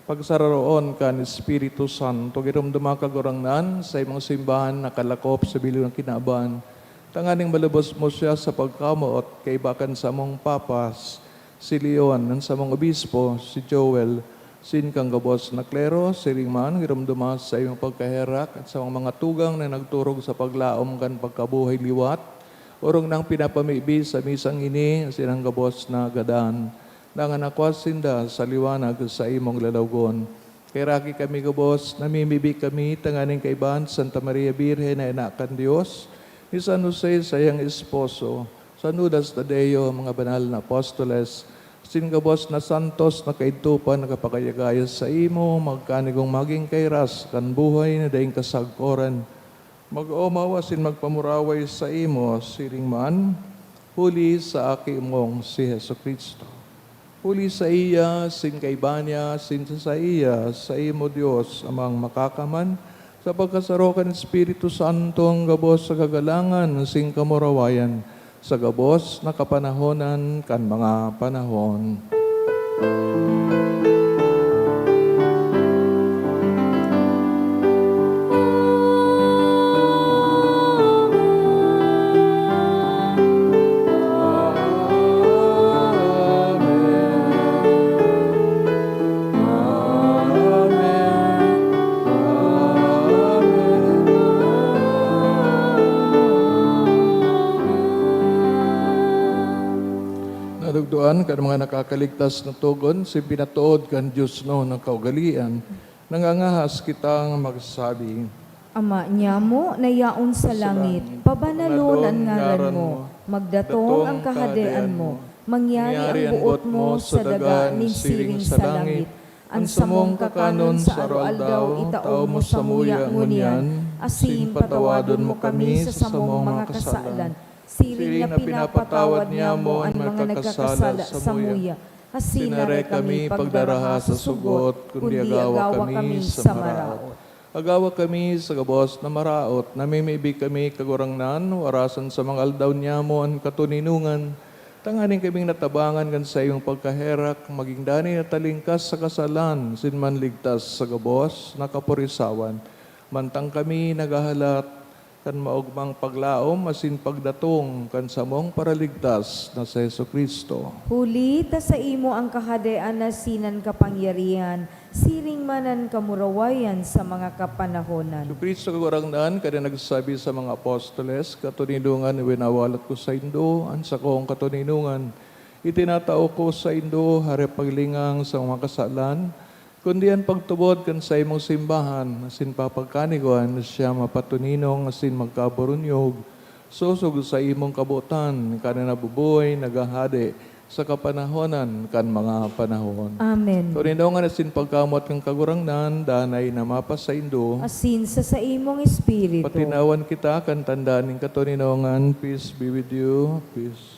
Pagsararoon kan Espiritu Santo, giromdoma, Kagurangnan, saimong simbahan nakalakop sa bilog na kinaban, tanganing malubos mo siya sa pagkamoot, kaiba kan samong Papa, si Leon, an samong Obispo, si Joel, Asin kan gabos na klero, siring man, giromdoma sa imong pagkaherak at sa mga tugang na nagturog sa paglaom kan pagkabuhay liwat, orog nang pinapamibi sa misang ini asin an gabos na gadan, dangan akwas sinda sa liwanag sa imong lalawogon. Kaheraki kami gabos, namimibi kami tanganing kaiba ni Santa Maria Birhen na ina kan Dios, ni San Jose, saiyang esposo, San Judas Tadeo, mga banal na apostoles, asin gabos na santos na kaidto pa nagkapagayagaya saimo, magkanigong magin kairas kan buhay na daing kasagkoran. Mag-omaw asin magpamuraway saimo, siring man, huli sa Aki mong si Jesu-Cristo. Huli saiya, asin kaiba niya, asin sa saiya, saimo, Dios, Amang Makakaman, sa pagkasaro kan Espiritu Santo, an gabos sa kagalangan asin kamurawayan, sa gabos na kapanahonan kan mga panahon. Nadugdoan kan mga nakakaligtas na togon, asin pinatood kan diosnon na kaugalean, nangangahas kitang magsabi, Ama niamo na yaon sa langit, pabanalon an ngaran mo, magdatong ang kahadean mo, mangyari ang boot mo sa daga nin siring sa langit. An samong kakanon sa araw-aldaw, itao mo samuya ngunyan, asin patawadon mo kami sa samong mga kasalan, siring na pinapatawad niamo an mga nagkakasala samuya. Asin aray kami pagdaraha sa sugot, kundi agawa kami sa maraot. Agawa kami sa gabos na maraot, namimibi kami, Kagurangnan, warasan sa mga aldaw niamo an katoninongan, tanganing kaming natabangan kan saimong pagkaherak, magin danay na talingkas sa kasalan, asin manligtas sa gabos na kaporisawan. Mantang kami naghahalat kan maogmang paglaom asin pagdatong kan samong Paraligtas na si Jesu-Cristo. Huli ta saimo an kahadean asin an kapangyarihan, siring man an kamurawayan sa mga kapanahonan. Jesu-Cristo, Kagurangnan, kaya nagsabi sa mga apostoles, "Katoninongan winawalat ko saindo, an sakong katoninongan itinatao ko saindo, aray paglingang sa mga kasalan, kundi an pagtubod kan saimong simbahan, asin papagkanigon siya mapatoninong asin magkaburunyog, sosog sa imong kabotan, kan nabubuhay, naghahade, sa kapanahonan kan mga panahon." Amen. Katoninongan asin pagkamoot kan Kagurangnan, danay na mapasaindo. Asin sa saimong espiritu. Patinawan kita kan tanda nin katoninongan. Peace be with you. Peace.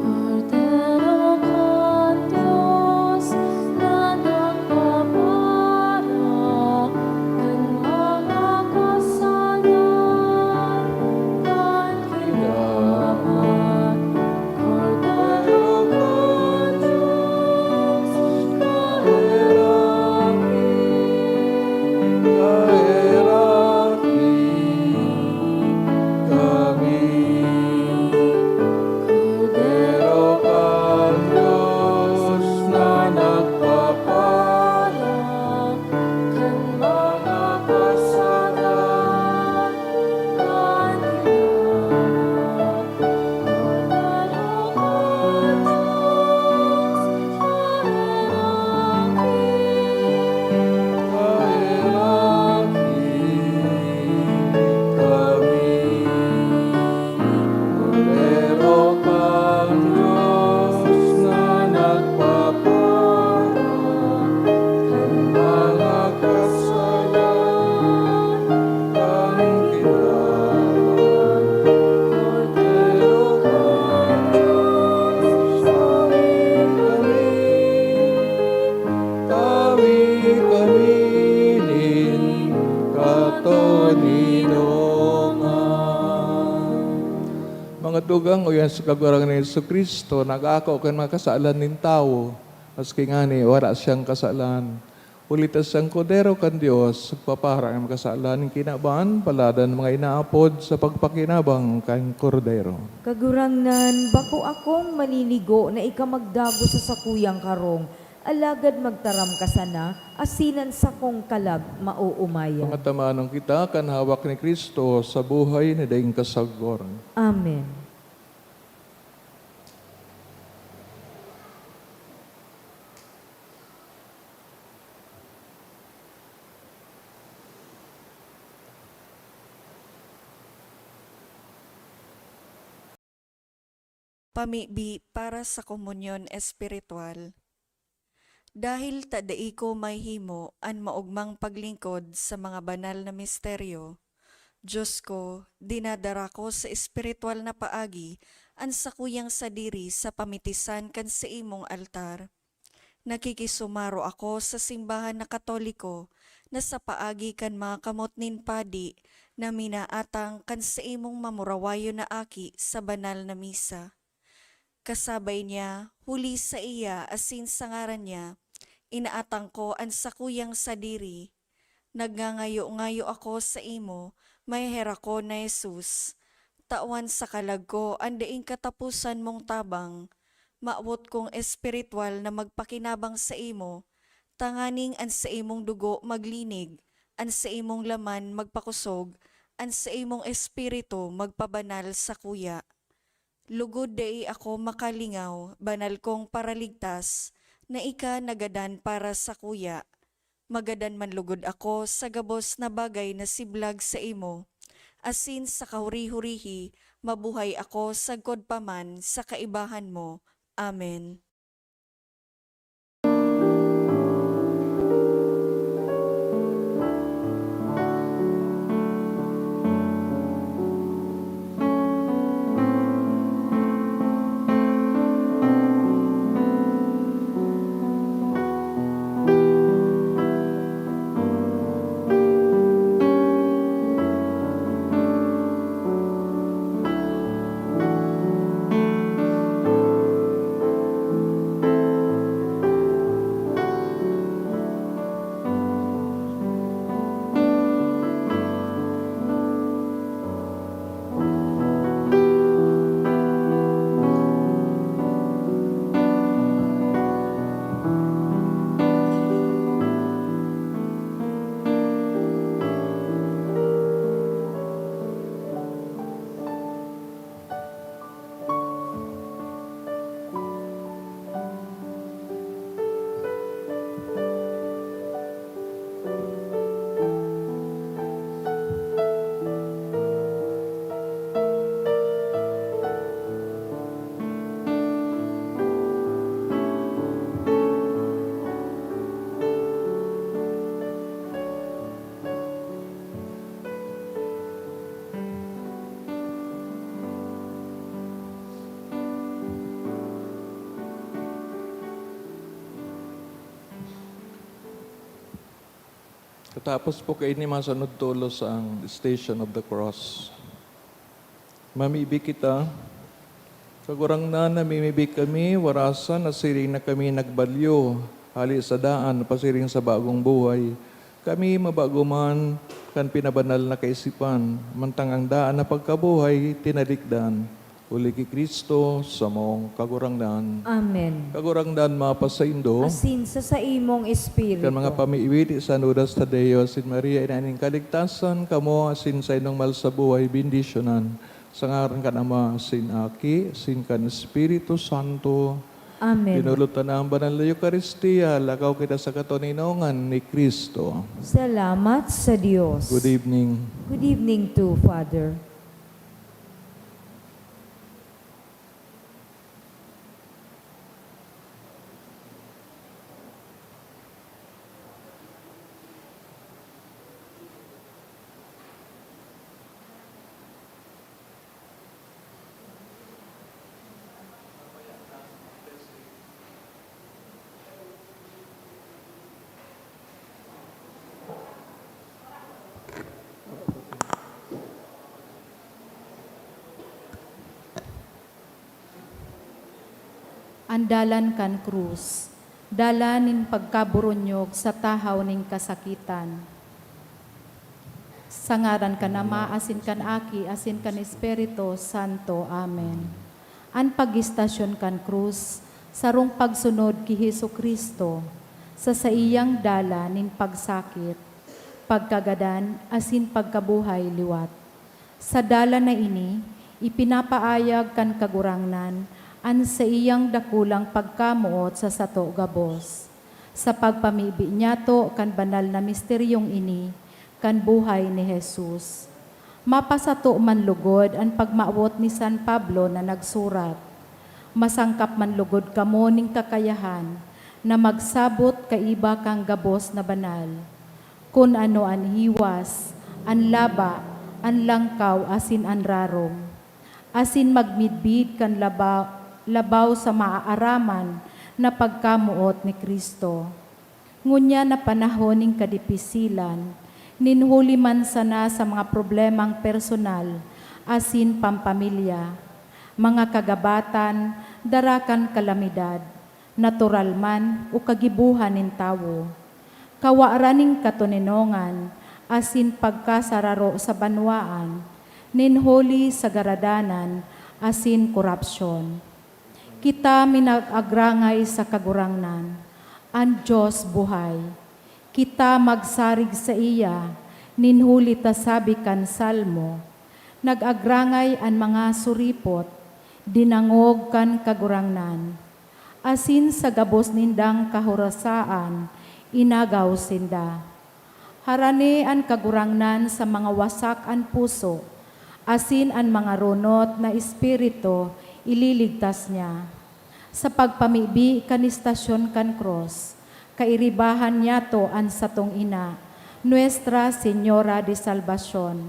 Kordero kan Dios na nagpapara kan mga kasalan kan kinaban. Kordero kan Dios, kaheraki, kaheraki kami. Kordero kan Dios na nagpapara kan mga kasalan kan kinaban. Tawi kami nin katoninongan. Mga tugang, uya sa Kagurangnan Jesu-Cristo, nag-ako kan mga kasalan nin tawo, maski ngani wala siyang kasalan. Huli ta siyang Kordero kan Dios, nagpapaharak kan mga kasalan nin kinaban, paladan mga inaapod sa pagpakinabang kan Kordero. Kagurangnan, bako akong maliligo na ika magdagos sa sakuyang karong, alagad magtaram ka sana, asin an sakong kalag maoomayan. Pangatamaan kita kan hawak ni Cristo sa buhay na daing kasagor. Amen. Pamibi para sa komunyon espiritual. Dahil ta dai ko mahihimo an maogmang paglingkod sa mga banal na misteryo, Dios ko, dinadara ko sa espiritual na paagi an sakuyang sadiri sa pamitisan kan saimong altar. Nakikisumaro ako sa simbahan na Katoliko na sa paagi kan mga kamot nin padi na minaatang kan saimong mamurawayon na aki sa banal na misa. Kasabay niya, huli saiya asin sa ngaran niya, inaatang ko an sakuyang sadiri. Nagngangayo-ngayo ako saimo, maheherakon na Jesus. Tawan sa kalag ko an daing kataposan mong tabang. Mawot kong espiritual na magpakinabang saimo, tanganing an saimong dugo maglinig, an saimong laman magpakosog, an saimong espiritu magpabanal sakuya. Lugod dai ako makalingaw, banal kong Paraligtas, na ika nagadan para sakuya. Magadan man lugod ako sa gabos na bagay na siblag saimo, asin sa kahuri-hurihi mabuhay ako sagkod pa man sa kaibahan mo. Amen. Katapos po kaini, masunod tolos ang Station of the Cross. Mamibi kita. Kagurangnan, namimibi kami, warasan na siring na kami nagbalyo, hali sa daan, pasiring sa bagong buhay. Kami mabago man kan pinabanal na kaisipan, mantang ang daan na pagkabuhay tinalikdan. Huli ki Cristo, samong Kagurangnan. Amen. Kagurangnan mapasaindo. Asin sa saimong espiritu. Kan mga pamiwiti San Judas Tadeo, asin Maria, ina nin kaligtasan, kamo asin saindong mahal sa buhay, bendisyonan. Sa ngaran kan Ama, asin Aki, asin kan Espiritu Santo. Amen. Dinulot ta na ang banal na Eukaristia, lakaw kita sa katoninongan ni Cristo. Salamat sa Dios. Good evening. Good evening to Father. An dalan kan krus. Dala nin pagkaburonyog sa tahaw nin kasakitan. Sa ngaran kan Ama, asin kan Aki, asin kan Espiritu Santo. Amen. An pag-istasyon kan krus, sarong pagsunod ki Jesu-Cristo, sa saiyang dala nin pagsakit, pagkagadan, asin pagkabuhay liwat. Sa dalan na ini, ipinapaayag kan Kagurangnan an saiyang dakulang pagkamoot sa sato gabos. Sa pagpamibi niyato kan banal na misteryong ini, kan buhay ni Jesus. Mapasato man lugod an pagmawot ni San Pablo na nagsurat, "Masangkap man lugod kamo nin kakayahan na magsabot kaiba kan gabos na banal, kun ano an hiwas, an laba, an langkaw, asin an rarom, asin magmidbid kan laba-, labaw sa maaaraman na pagkamoot ni Cristo." Ngunyan na panahon nin kadipisilan, nin huli man sana sa mga problemang personal asin pampamilya, mga kagabatan, dara kan kalamidad, natural man o kagibohan nin tawo, kawaran nin katoninongan asin pagkasararo sa banwaan, nin huli sa garadanan asin korapsyon. Kita minag-agrangay sa Kagurangnan, an Dios buhay. Kita magsarig saiya, nin huli ta sabi kan Salmo, "Nag-agrangay an mga suripot, dinangog kan Kagurangnan, asin sa gabos nindang kahorasaan, inagaw sinda." Harani an Kagurangnan sa mga wasak an puso, asin an mga runot na espiritu ililigtas niya. Sa pagpamibi kan istasyon kan krus, kairibahan niyato an satong ina, Nuestra Señora de Salvacion,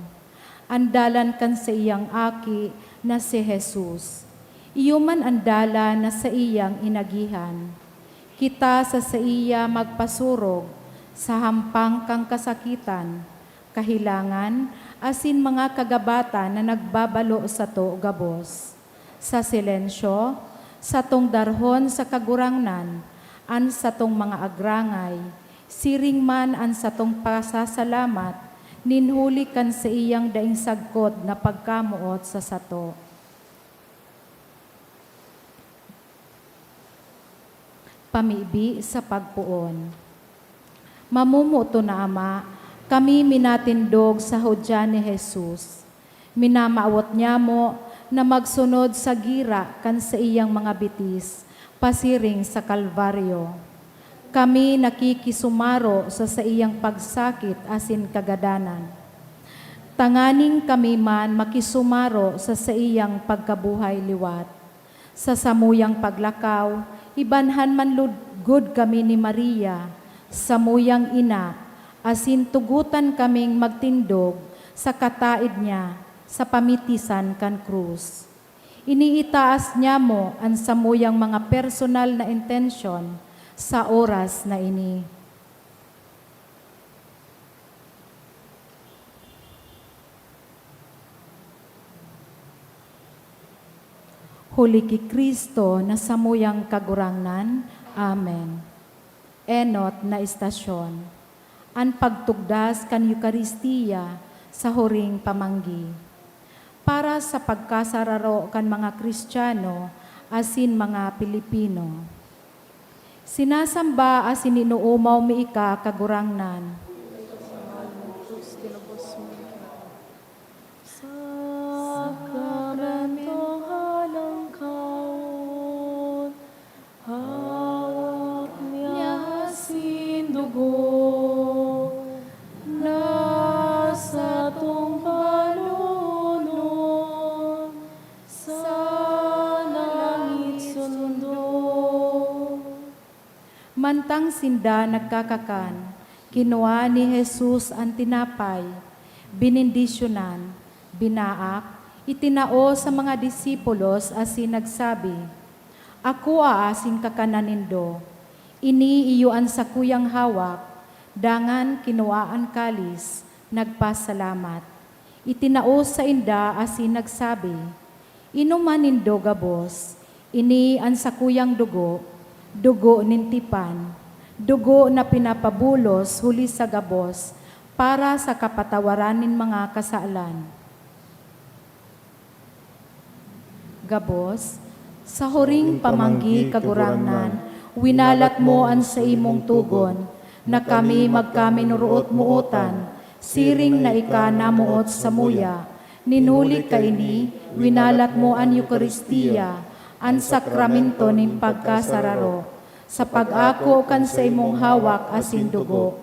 an dalan kan saiyang Aki na si Jesus. Iyo man an dalan na saiyang inagihan. Kita sa saiya magpasurog sa hampang kan kasakitan, kahelangan, asin mga kagabatan na nagbabalo sato gabos. Sa silensyo, satong darhon sa Kagurangnan an satong mga agrangay, siring man an satong pasasalamat nin huli kan saiyang daing sagkod na pagkamoot sa sato. Pamibi sa pagpoon. Mamomoton na Ama, kami minatindog sa hudyan ni Jesus. Minamawot nyamo na magsunod sa gira kan saiyang mga bitis pasiring sa Kalbaryo. Kami nakikisumaro sa saiyang pagsakit asin kagadanan, tanganing kami man makisumaro sa saiyang pagkabuhay liwat. Sa samuyang paglakaw, ibanhan man lugod kami ni Maria, samuyang ina, asin tugotan kaming magtindog sa kataed niya sa pamitisan kan krus. Iniitaas nyamo an samuyang mga personal na intensyon sa oras na ini. Huli ki Cristo na samuyang Kagurangnan. Amen. Enot na istasyon, an pagtugdas kan Eukaristia sa huring pamanggi. Para sa pagkasararo kan mga Kristiyano asin mga Pilipino. Sinasamba asin inoomaw mi ika, Kagurangnan. Sakramento halangkaon, hawak niya asin dugo, na satong panunon sa langit sundo. Mantang sinda nagkakakan, kinua ni Jesus an tinapay, benendisyonan, binaak, itinao sa mga disipulos asin nagsabi, "Akoa asin kakanan nindo. Ini iyo an sakuyang hawak." Dangan kinua an kalis, nagpasalamat, itinao sainda asin nagsabi, "Inuman nindo gabos, ini an sakuyang dugo Dugo nin tipan, dugo na pinapabulos huli sa gabos para sa kapatawaran nin mga kasalan. Gabos, sa huring pamanggi, Kagurangnan, winalat mo an saimong tugon, na kami magkaminuruot-mootan, siring na ika namoot samuya. Nin huli kaini, winalat mo an Eukaristia, an sakramento nin pagkasararo, sa pag-ako kan saimong hawak asin dugo.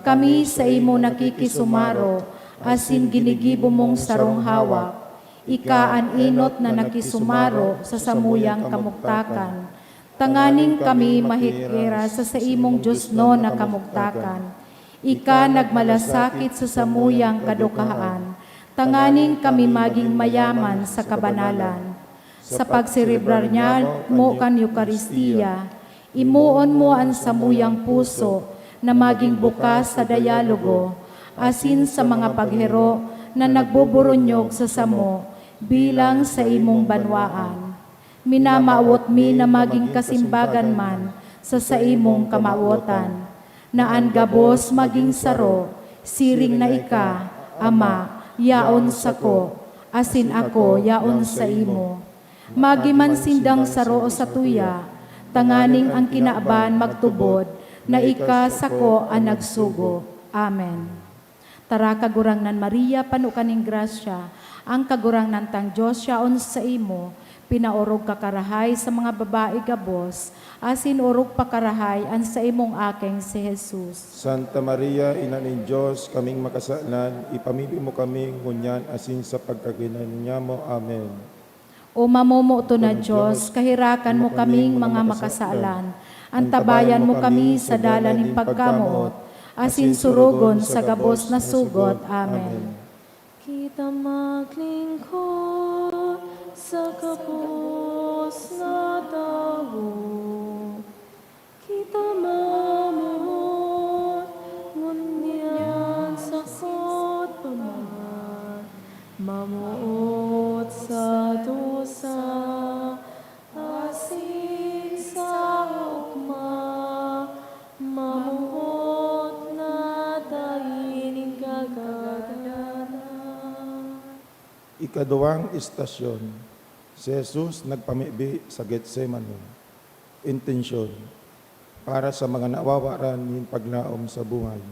Kami saimo nakikisumaro, asin ginigibo mong sarong hawak. Ika an enot na nakisumaro sa samuyang kamugtakan, tanganing kami mahikera sa saimong diosnon na kamugtakan. Ika nagmalasakit sa samuyang kadukahaan, tanganing kami magin mayaman sa kabanalan. Sa pagserebrar niya mo kan Eukaristia, imoon mo an samuyang puso na magin bukas sa dialogo, asin sa mga paghero na nagbuburonyog sa samo bilang saimong banwaan. Minamawot mi na magin kasimbagan man sa saimong kamawotan, na an gabos magin saro, siring na ika, Ama, yaon sako, asin ako yaon saimo. Magi man sindang saro o satuya, tanganing an kinaban magtubod na ika sako an nagsugo. Amen. Tara, Kagurangnan Maria, pano ka nin grasya, ang Kagurangnan tang Dios yaon saimo, pinaorog ka karahay sa mga babae gabos, asin orog pa karahay an saimong aking si Jesus. Santa Maria, Ina nin Dios, kaming makasalan, ipamibi mo kami ngunyan asin sa pagkakinahanglan mo. Amen. O mamomoton na Dios, kahirakan mo kaming mga makasalan. Antabayan mo kami sa dalan nin pagkamoot, asin surugon sa gabos na sugot. Amen. Kita maglingkod sa gabos na tawo. Kita mamoot, ngunyan sakot pa man, mamoot sa dusa, asin sa ugma, mamoot na dai nin kagadanan. Ikaduwang estasyon, si Jesus nagpamibi sa Getsemani. Intensyon, para sa mga nawawaran nin paglaom sa buhay.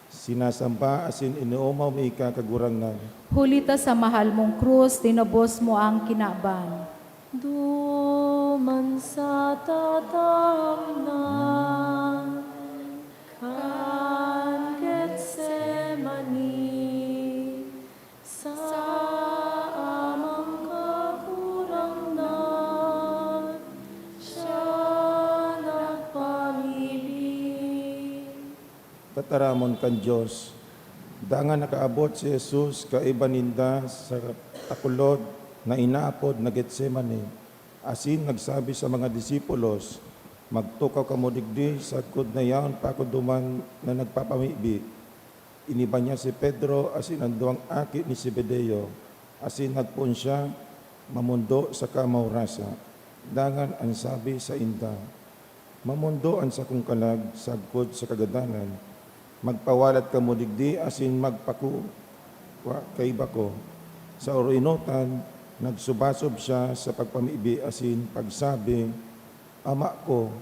Sinasamba asin inoomaw mi ika, Kagurangnan. Huli ta sa mahal mong krus, tinubos mo ang kinaban. Duman sa tatamnan kan Getsemani, sa Amang Kagurangnan siya nagpamibi. Tataramon kan Dios. Dangan nakaabot si Jesus kaiba ninda sa takulod na inaapod na Getsemani, asin nagsabi sa mga disipulos, "Magtukaw kamo digdi, sagkod na yaon pa ako duman na nagpapamibi." Iniba niya si Pedro asin an duwang aki ni Zebedeo, asin nagpoon siya mamondo saka maurasa. Dangan an sabi sainda, "Mamondo an sakong kalag sagkod sa kagadanan. Magpawalat kamo digdi asin magpakuwa kaiba ko." Sa oroenotan, nagsubasob siya sa pagpamibi asin pagsabi, "Ama ko,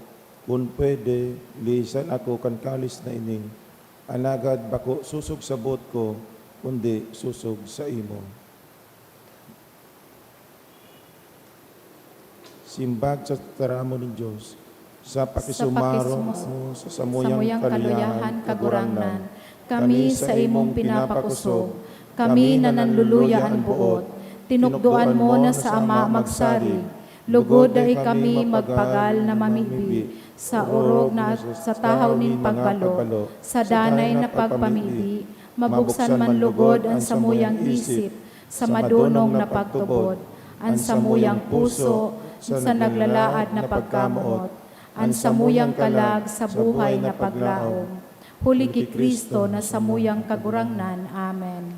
kun pwede, lihisan ako kan kalis na ini. Alagad bako sosog sa boot ko, kundi sosog saimo." Simbag sa tataramon nin Dios, sa pakisumaro mo sa samuyang kaluyahan, Kagurangnan, kami sa imong pinapakosog, kami na nanluluya an boot, tinukdoan mo na sa Ama magsarig, lugod dai kami magpagal na mamibi sa orog na sa tahaw nin pagbalo, sa danay na pagpamibi, mabuksan man lugod an samuyang isip sa madonong na pagtubod, an samuyang puso sa naglalaad na pagkamoot, an samuyang kalag sa buhay na paglaom. Huli ki Cristo na samuyang Kagurangnan. Amen.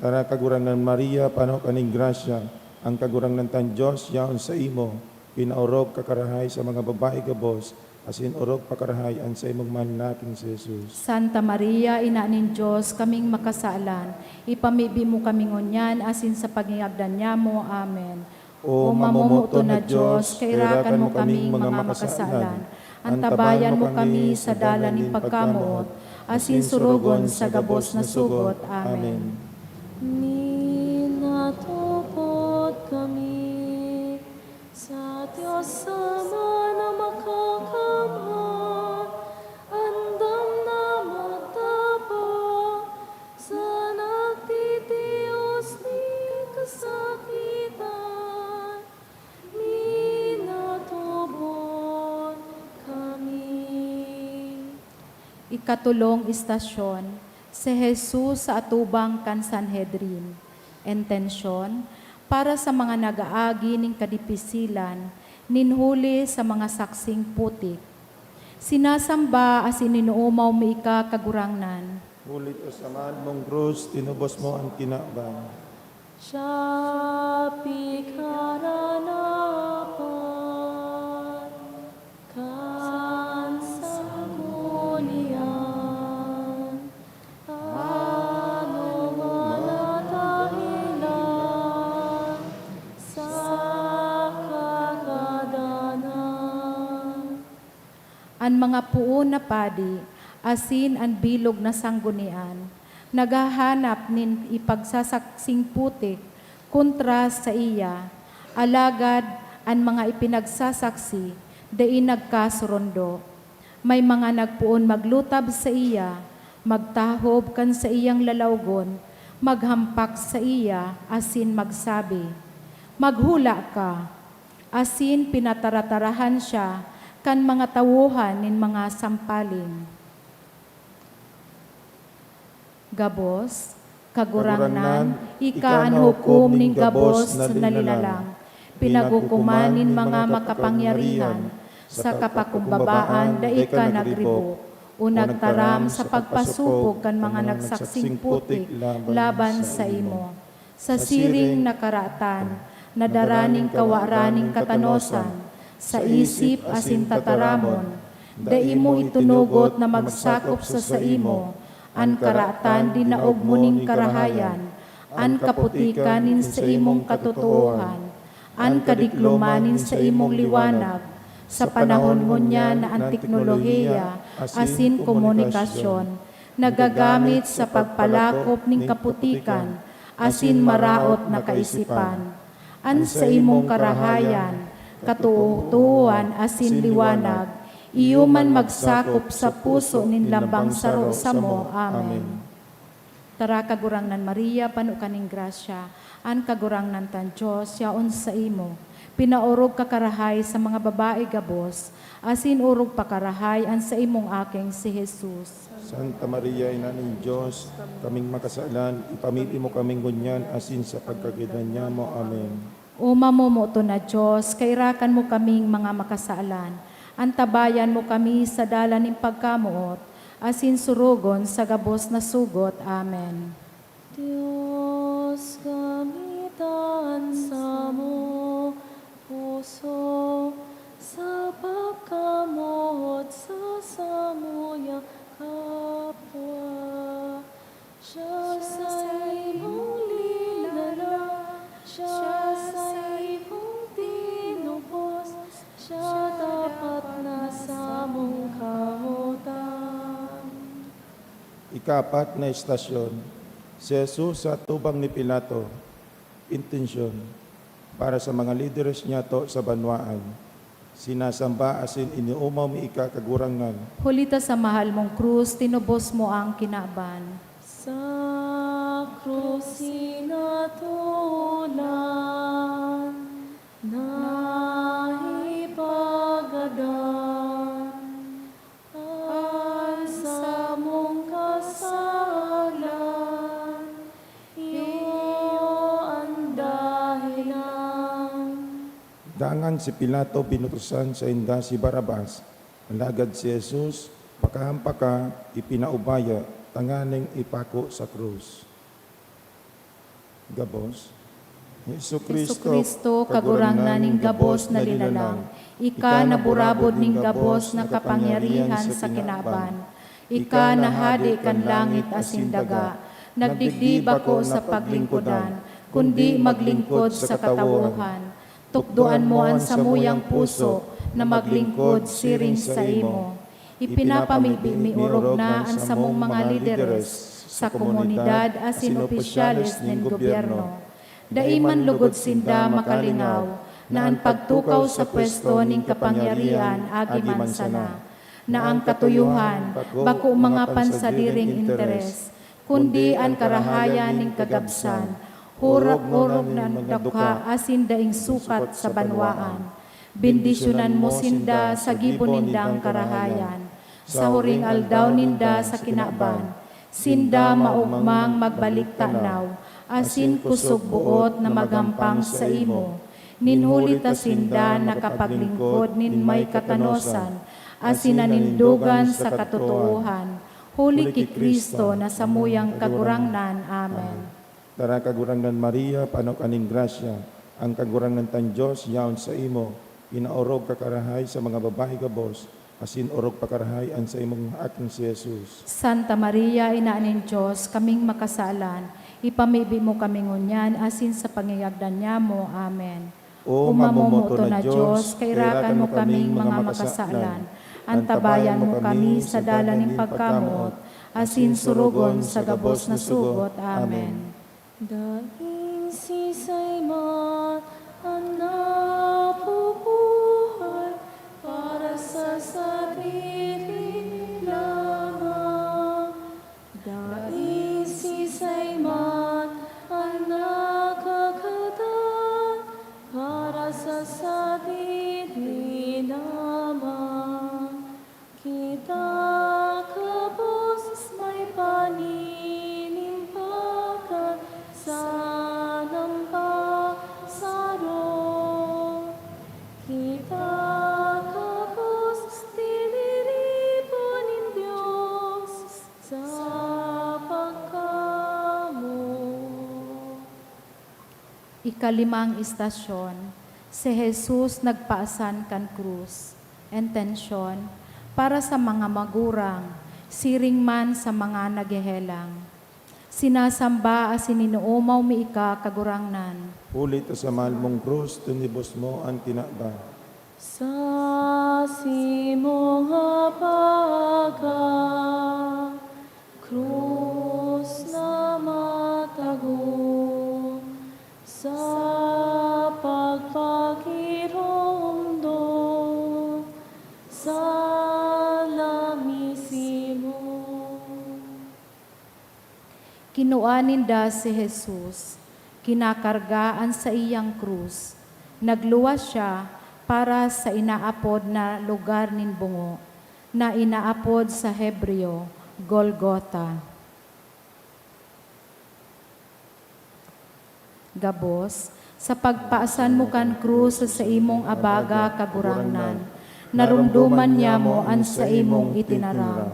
Tara, Kagurangnan Maria, pano ka nin grasya, ang Kagurangnan tang Dios yaon saimo, pinaorog ka karahay sa mga babayi gabos, asin orog pakarahay an saimong mahal na Aki si Jesus. Santa Maria, Ina nin Dios, kaming makasalan, ipamibi mo kami ngunyan asin sa pagingagdan nyamo. Amen. O mamomoton na Dios, kairakan mo kaming mga makasalan, antabayan mo kami sa dalan nin pagkamoot, asin surugon sa gabos na sugot. Amen. Minatupod kami sa Dios Ama na makakamhan, andam na matapang, sa nagtitios nin kasakitan, minatubod kami. Ikatulong istasyon, si Jesus sa atubang kan Sanhedrin. Entensyon, para sa mga nag-aagi nin kadipisilan, nin huli sa mga saksing putik. Sinasamba asin inoomaw mi ika, Kagurangnan. Huli ta sa mahal mong krus, tinubos mo an kinaban. Siya pikararapat kan sanggunian, ano man na dahilan sa kagadanan. An mga poon na padi asin an bilog na sanggunian naghahanap nin ipagsasaksing putik kontra saiya, alagad an mga ipinagsasaksi dai nagkasurundo. May mga nagpoon maglutab saiya, magtahob kan saiyang lalawgon, maghampak saiya asin magsabi, "Maghula ka!" Asin pinataratarahan siya kan mga tawohan nin mga sampaling. Gabos, Kagurangnan, ika an hukom nin gabos na linalang. Pinaghukoman nin mga makapangyarihan sa kapakumbabaan dai ka nagribo o nagtaram sa pagpasupog kan mga nagsaksing putik laban saimo. Sa siring na karatan, nadara nin kawaran nin katanosan, sa isip asin tataramon, dai mo itinugot na magsakop sa saimo an karatan dinaog mo nin karahayan, an kaputikan nin saimong katotoohan, an kadikloman nin saimong liwanag, sa panahon ngunyan na an teknolohiya asin komunikasyon nagagamit sa pagpalakop nin kaputikan asin maraot na kaisipan. An saimong karahayan, katotoohan asin liwanag, iyo man magsakop sa puso nin lambang saro samo. Amen. Tara, Kagurangnan Maria, pano ka nin grasya, an Kagurangnan tan Dios yaon saimo. Pinaorog ka karahay sa mga babae gabos, asin orog pa karahay an saimong aking si Jesus. Santa Maria, Ina nin Dios, kaming makasalan, ipamibi mo kami ngunyan asin sa pagkagadan nyamo. Amen. O mamomoton na Dios, kairakan mo kaming mga makasalan, antabayan mo kami sa dalan nin pagkamoot, asin surugon sa gabos na sugot. Amen. Dios, gamitan samo puso sa pagkamoot sa samuyang kapwa. Siya saimong linalang, siya saimong tinubos, siya dapat na samong kamotan. Ikapat na istasyon, si Jesus sa atubang ni Pilato. Intensyon, para sa mga lideres nyato sa banwaan. Sinasamba asin inoomaw mi ika, Kagurangnan. Huli ta sa mahal mong krus, tinubos mo ang kinaban. Sa krus sinatulan, naipagadan an samong kasalan, iyo an dahilan. Dangan si Pilato binutosan sainda si Barrabas, alagad si Jesus, pakahampaka, ipinaubaya tanganing ipako sa krus. Gabos, Jesu-Cristo, Kagurangnan nin gabos na linalang, ika na burabod nin gabos na kapangyarihan sa kinaban. Ika na hade kan langit asin daga. Nagdigdi bako sa paglingkodan, kundi maglingkod sa katawohan. Tukdoan mo an samuyang puso na maglingkod siring saimo. Ipinapamibi mi orog na an samong mga lideres sa komunidad asin opisyales nin gobyerno. Dai man lugod sinda makalingaw na an pagtukaw sa pwesto nin kapangyarihan agi man sana, na ang katuyohan bako mga pansadiring interes, kundi an karahayan nin kagabsan, hurag-orog na nagdukha asin daing sukat sa banwaan. Bendisyonan mo sinda sa gibo nindang karahayan, sa huring aldaw ninda sa kinaban. Sinda maogmang magbalik tanaw, asin kosog boot na magampang saimo. Nin huli ta sinda nakapaglingkod nin may kakanosan, asin nanindogan sa katotoohan, huli ki Cristo na samuyang Kagurangnan. Amen. Tara, Kagurangnan Maria, pano ka nin grasya, ang Kagurangnan tang Dios yaon saimo, pinaorog ka karahay sa mga babayi gabos, asin orog pa karahay an saimong aking si Jesus. Santa Maria, Ina nin Dios, kaming makasalan, ipamibi mo kami ngunyan asin sa pangigagdan nyamo. Amen. O mamomoto na Dios, kairakan mo kaming mga makasalan, antabayan mo kami sa dalan nin pagkamoot, asin surugon sa gabos na sugot. Amen. Daing sisay man an nabubuhay para sa sadiri lamang. Daing sisay man an nagkakadan para sa sadiri lamang. Kita gabos may paninimbagan sa nambasaro. Kita gabos tiniripo nin Dios sa pagkamoot. Ikalimang istasyon, si Jesus nagpaasan kan krus. Entensyon, para sa mga magurang, siring man sa mga naghehelang. Sinasamba asin inoomaw mi ika, Kagurangnan. Huli ta sa mahal mong krus, tinibos mo an kinaban. Sa simong habaga, krus na matago, sa pagpakiromdom, sa lamisi mo. Kinua ninda si Jesus, kinakarga an saiyang krus. Nagluwas siya para sa inaapod na lugar nin bungo, na inaapod sa Hebreo, Golgota. Gabos, sa pagpaasan mo kan krus sa saimong abaga, Kagurangnan, naromdoman nyamo an saimong itinaram.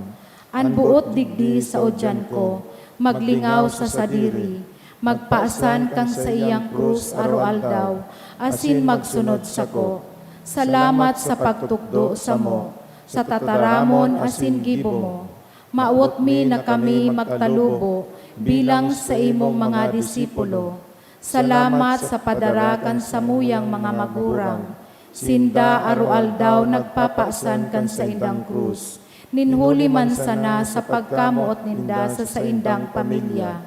An boot digdi sa udyan ko, maglingaw sa sadiri, magpaasan kan saiyang krus aroaldaw, asin magsunod sako. Salamat sa pagtukdo samo, sa tataramon asin gibo mo. Mawot mi na kami magtalubo bilang saimong mga disipulo. Salamat sa padara kan samuyang mga magurang. Sinda aroaldaw nagpapaasan kan saindang krus, nin huli man sana sa pagkamoot ninda sa saindang pamilya.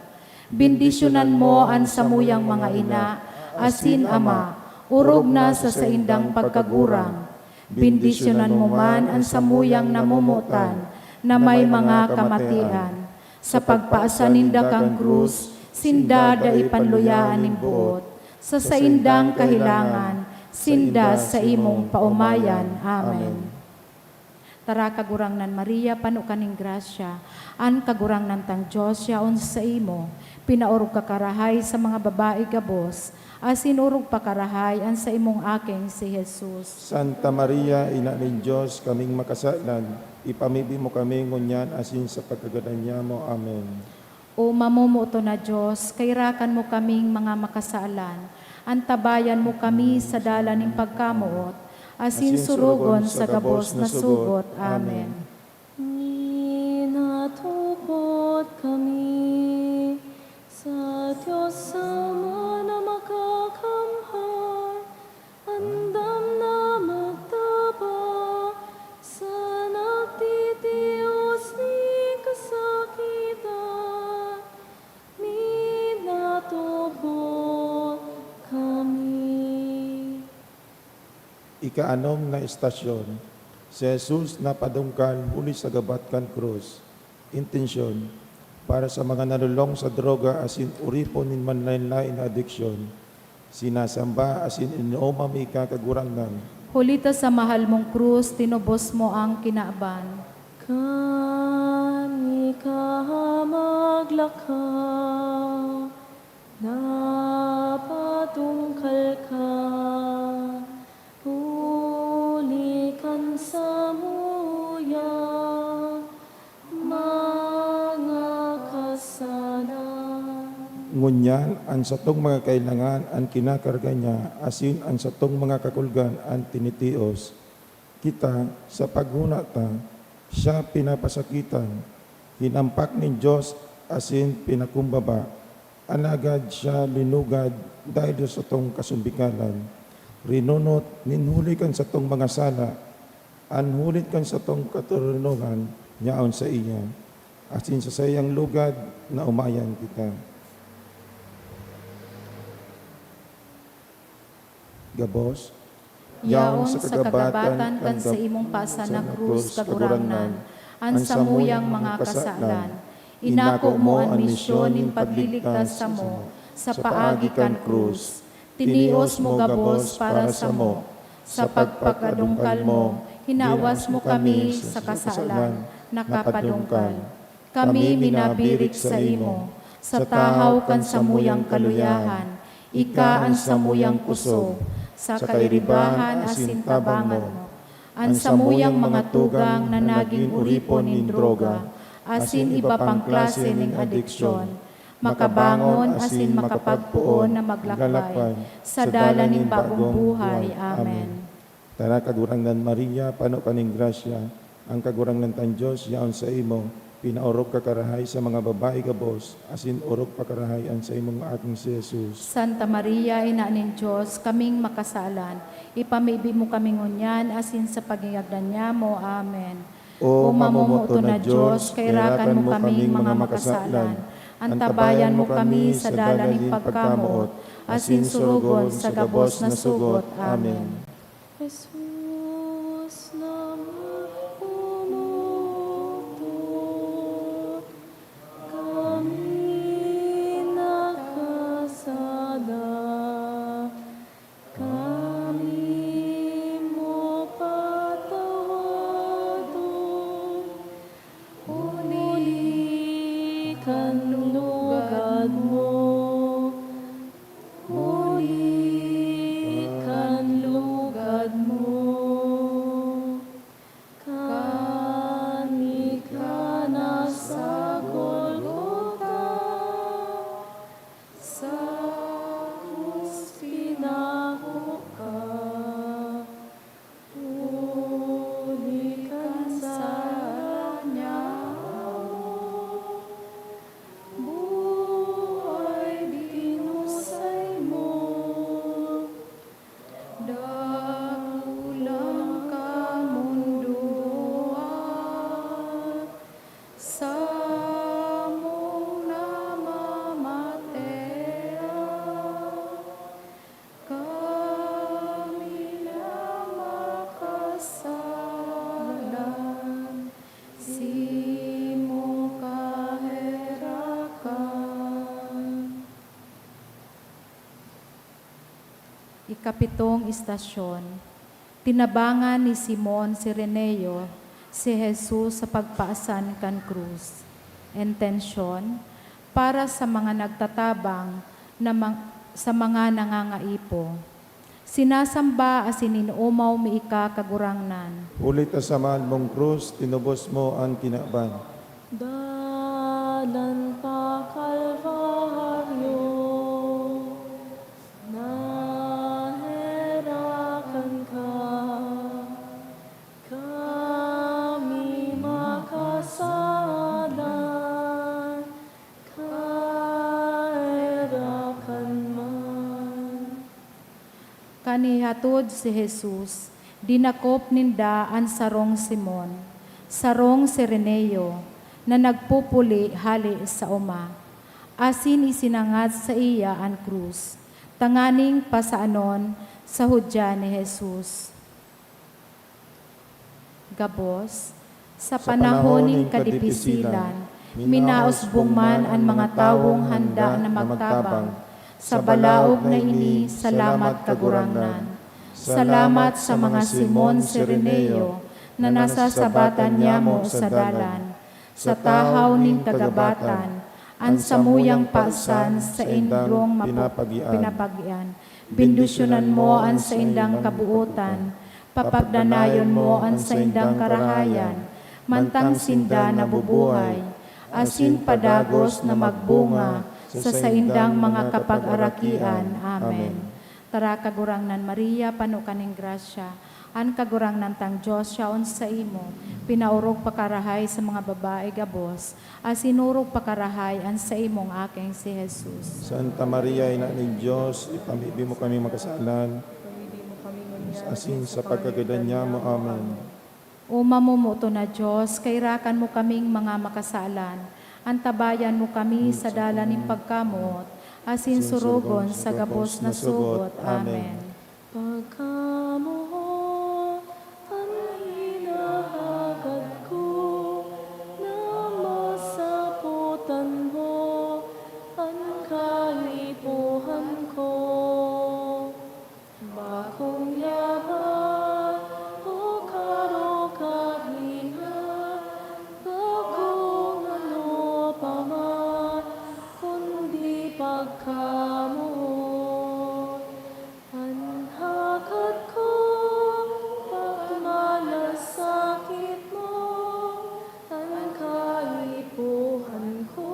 Bendisyonan mo an samuyang mga ina asin ama, orog na sa saindang pagkagurang. Bendisyonan mo man an samuyang namomotan na may mga kamatian. Sa pagpaasan ninda kan krus, sinda dai panluyaan nin boot. Sa saindang kahelangan, sinda saimong paomayan. Amen. Tara, Kagurangnan Maria, pano ka nin grasya, an Kagurangnan tang Dios yaon saimo. Pinaorog ka karahay sa mga babayi gabos, asin orog pa karahay an saimong aking si Jesus. Santa Maria, Ina nin Dios, kaming makasalan, ipamibi mo kami ngunyan asin sa pagkagadan nyamo. Amen. O mamomoto na Dios, kairakan mo kaming mga makasalan, Antabayan mo kami sa dalan nin pagkamoot, asin surugon sa gabos na sugot. Amen. Minatupot kami sa Dios Ama na makakamhan, andam na magtabang sa nagtitios nin kasakitan. Minatupot kami. Ikaanom na estasyon, si Jesus napadungkal huli sa gabat kan krus. Intensyon, para sa mga nalulong sa droga asin oripon nin manlaen-laen na adiksyon, sinasamba asin inooma mi ika, Kagurangnan. Huli ta sa mahal mong krus, tinubos mo ang kinaban. Kan ika maglakaw, napadungkal ka, huli kan samuyang mga kasalan. Ngunyan, an satong mga kailangan an kinakarga niya, asin an satong mga kakulgan an tinitios. Kita, sa paghona ta, siya pinapasakitan, hinampak nin Dios asin pinakumbaba. Alagad siya linugad dahel sa satong kasumbikalan, rinunot nin huli kan satong mga sala. An hulit kan satong katoninongan yaon saiya, asin sa saiyang lugad naomayan kita. Gabos, Yaon sa kagabatan kan saimong pasan na krus, Kagurangnan, an samuyang mga kasalan. Inako mo an misyon nin pagliligtas samo sa paagi kan krus. Tinios mo gabos para samo. Sa pagpapadungkal mo, hinawas mo kami sa kasalan, nakapadungkal. Kami minabirik saimo, sa tahaw kan samuyang kaluyahan, ika an samuyang kusog, sa kairibahan asin tabangan mo. An samuyang mga tugang na nagin oripon nin droga asin iba pang klase nin adiksyon, makabangon asin makapagpoon na maglakbay sa dalan nin bagong buhay. Amen. Tara, Kagurangnan Maria, pano ka nin grasya, an Kagurangnan tang Dios yaon saimo. Pinaorog ka karahay sa mga babayi gabos, asin orog pa karahay an saimong aki si Jesus. Santa Maria, Ina nin Dios, kaming makasalan, ipamibi mo kami ngunyan asin sa pagingagdan nyamo. Amen. O mamomoton na Dios, kairakan mo kaming mga makasalan, antabayan mo kami sa dalan nin pagkamoot, asin surugon sa gabos na sugot. Amen. Jesus na magpumugto, kami nakasala, kami mo patawadon, huli kan lugad mo. Huli kan lugad mo, kan ika na sa Golgota, sa krus pinako ka. Huli kan sala nyamo, buhay dinusay mo, dakulang kamundoan, samong namamatean. Kami na makasalan, simo kaherakan. Ikapitong istasyon. Tinabangan ni Simon Cireneo si Jesus sa pagpaasan kan krus. Entensyon, para sa mga nagtatabang na mang- sa mga nangangaipo. Sinasamba asin inoomaw mi ika, Kagurangnan. Huli ta sa mahal mong krus, tinubos mo an kinaban. Dalan pa Kalbaryo, na Nihatod si Jesus, dinakop ninda an sarong Simon, sarong Cireneo, na nagpupuli hale sa oma, asin isinangat saiya an krus, tanganing pasanon sa Judia ni Jesus. Gabos, sa panahon nin kadipisilan, minausbong man an mga tawong handa na magtabang. Sa balaog na ini, salamat, Kagurangnan. Salamat sa mga Simon Cireneo na nasasabatan niamo sa dalan. Sa tahaw nin kagabatan, an samuyang pasan saindong mapu-, pinapagian. Bendisyonan mo an saindang kabuotan. Papagdanayon mo an saindang karahayan, mantang sinda nabubuhay, asin padagos na magbunga sa saindang mga kapagarakian. Amen. Tara, Kagurangnan Maria, pano ka nin grasya. An Kagurangnan tang Dios yaon saimo. Pinaorog pa karahay sa mga babae gabos, asin orog pa karahay an saimong aking si Jesus. Santa Maria, Ina nin Dios, ipamibi mo kaming makasalan, asin sa pagkagadan niamo. Amen. O mamomoton na Dios, kairakan mo kaming mga makasalan, antabayan mo kami sa dalan nin pagkamoot, asin surugon sa gabos na sugot. Amen. Pagkamoot an hinahagad ko, na masapotan mo an kaipuhan ko. Bakong yaman o karogaringan, bakong ano pa man, kundi pagkamoot. An hagad ko, pagmalasakit mo, an kaipuhan ko,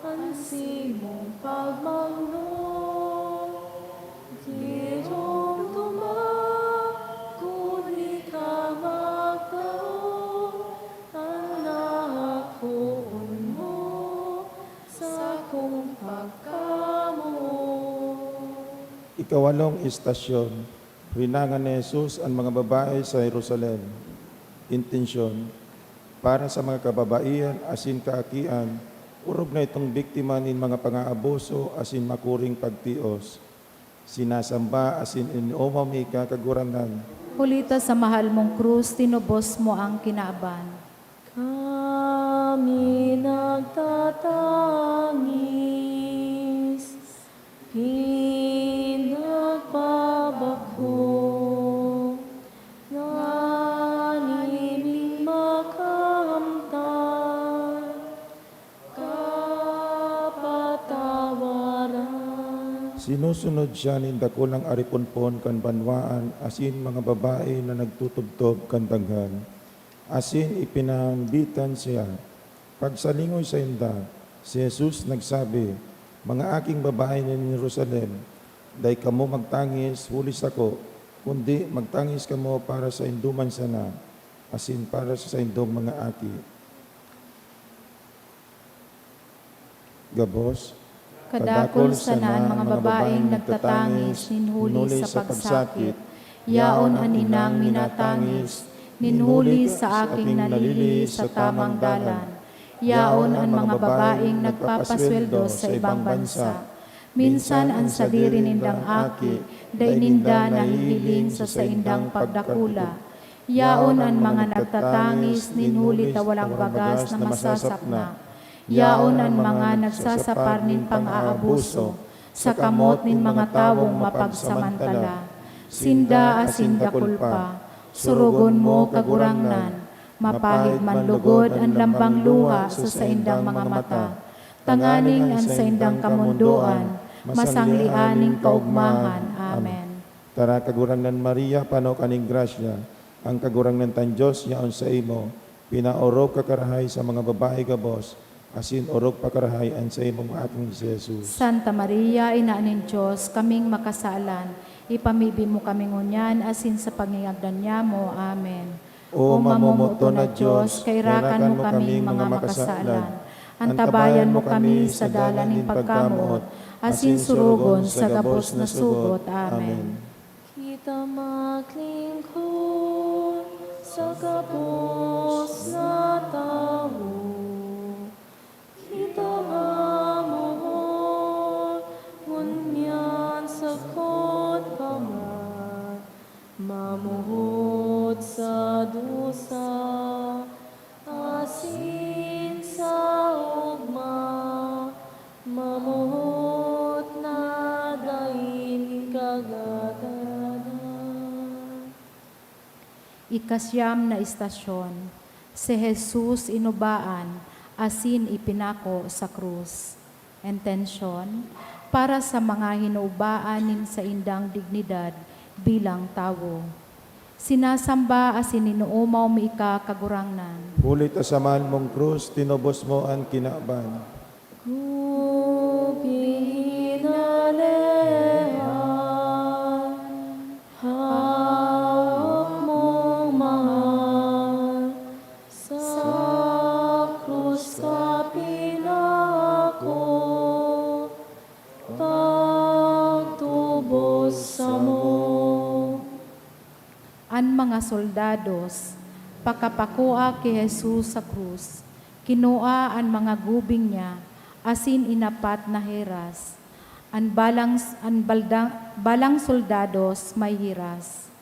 an simong pagmangno. Giromdoma kun ika magtao, an akoon mo, sakong pagkamoot. Ikawalong istasyon, hrinangan ni Jesus an mga babae sa Jerusalem. Intensyon, para sa mga kababaihan asin kaakian, orog na itong biktima nin mga pangaabuso asin makuring pagtios. Sinasamba asin inoomom ika, Kagurangnan. Huli ta sa mahal mong krus, tinubos mo ang kinaban. Kami nagtatangis, pinagbabakong, nganing makaamtan kapatawaran. Sinusunod siya nin dakulang ariponpon kan banwaan asin mga babae na nagtutubtob kan daghan, asin ipinambitan siya. Pagsalingoy sainda, si Jesus nagsabi, "Mga aking babae nin Jerusalem, dai kamo magtangis huli sako, kundi magtangis kamo para saindo man sana, asin para sa saindong mga aki." Gabos, kadakul sana an mga babaeng nagtatangis nin huli sa pagsakit. Yaon an inang minatangis nin huli sa aking nalilihi sa tamang dalan. Yaon an mga babaeng nagpapasweldo sa ibang bansa. Minsan an sadiri nindang aki dai ninda nahihiling sa saindang pagdakula. Yaon an mga nagtatangis nin huli ta walang bagas na masasapna. Yaon an mga nagsasapar nin pang-aabuso sa kamot nin mga tawong mapagsamantala. Sinda asin dakul pa, surugon mo, Kagurangnan, mapahid man lugod an lambang luha sa saindang mga mata, tanganing an saindang kamondoan masanglean nin kaogmahan. Amen. Tara, Kagurangnan Maria, pano ka nin grasya, ang Kagurangnan tang Dios yaon saimo. Pinaorog ka karahay sa mga babae gabos, asin orog pa karahay an saimong aki si Jesus. Santa Maria, Ina nin Dios, kaming makasalan, ipamibi mo kami ngunyan asin sa pangingagdan nyamo. Amen. O mamomoton na Dios, kairakan mo kaming mga makasalan, antabayan mo kami sa dalan nin pagkamoot, asin surugon sa gabos na sugot. Amen. Ta maglingkod sa gabos na tawo, kita nga mohon ngunyan sagkod pa man, mamuhot sa dusa asin sa ugma, mamuhot na daing kagadanan. Ikasiyam na istasyon, si Jesus inubaan asin ipinako sa krus. Intensyon, para sa mga hinubaan nin saindang dignidad bilang tawo. Sinasamba asin inoomaw mi ika, Kagurangnan. Huli ta sa mahal mong krus, tinubos mo an kinaban. Gupinalehan, hawak mong mahal, sa krus ka pinako, pagtubos samo. An mga soldados, pakapakua ki Jesus sa krus, kinua an mga gubing niya asin inapat na heras. An balang, an balda-, balang soldados may heras.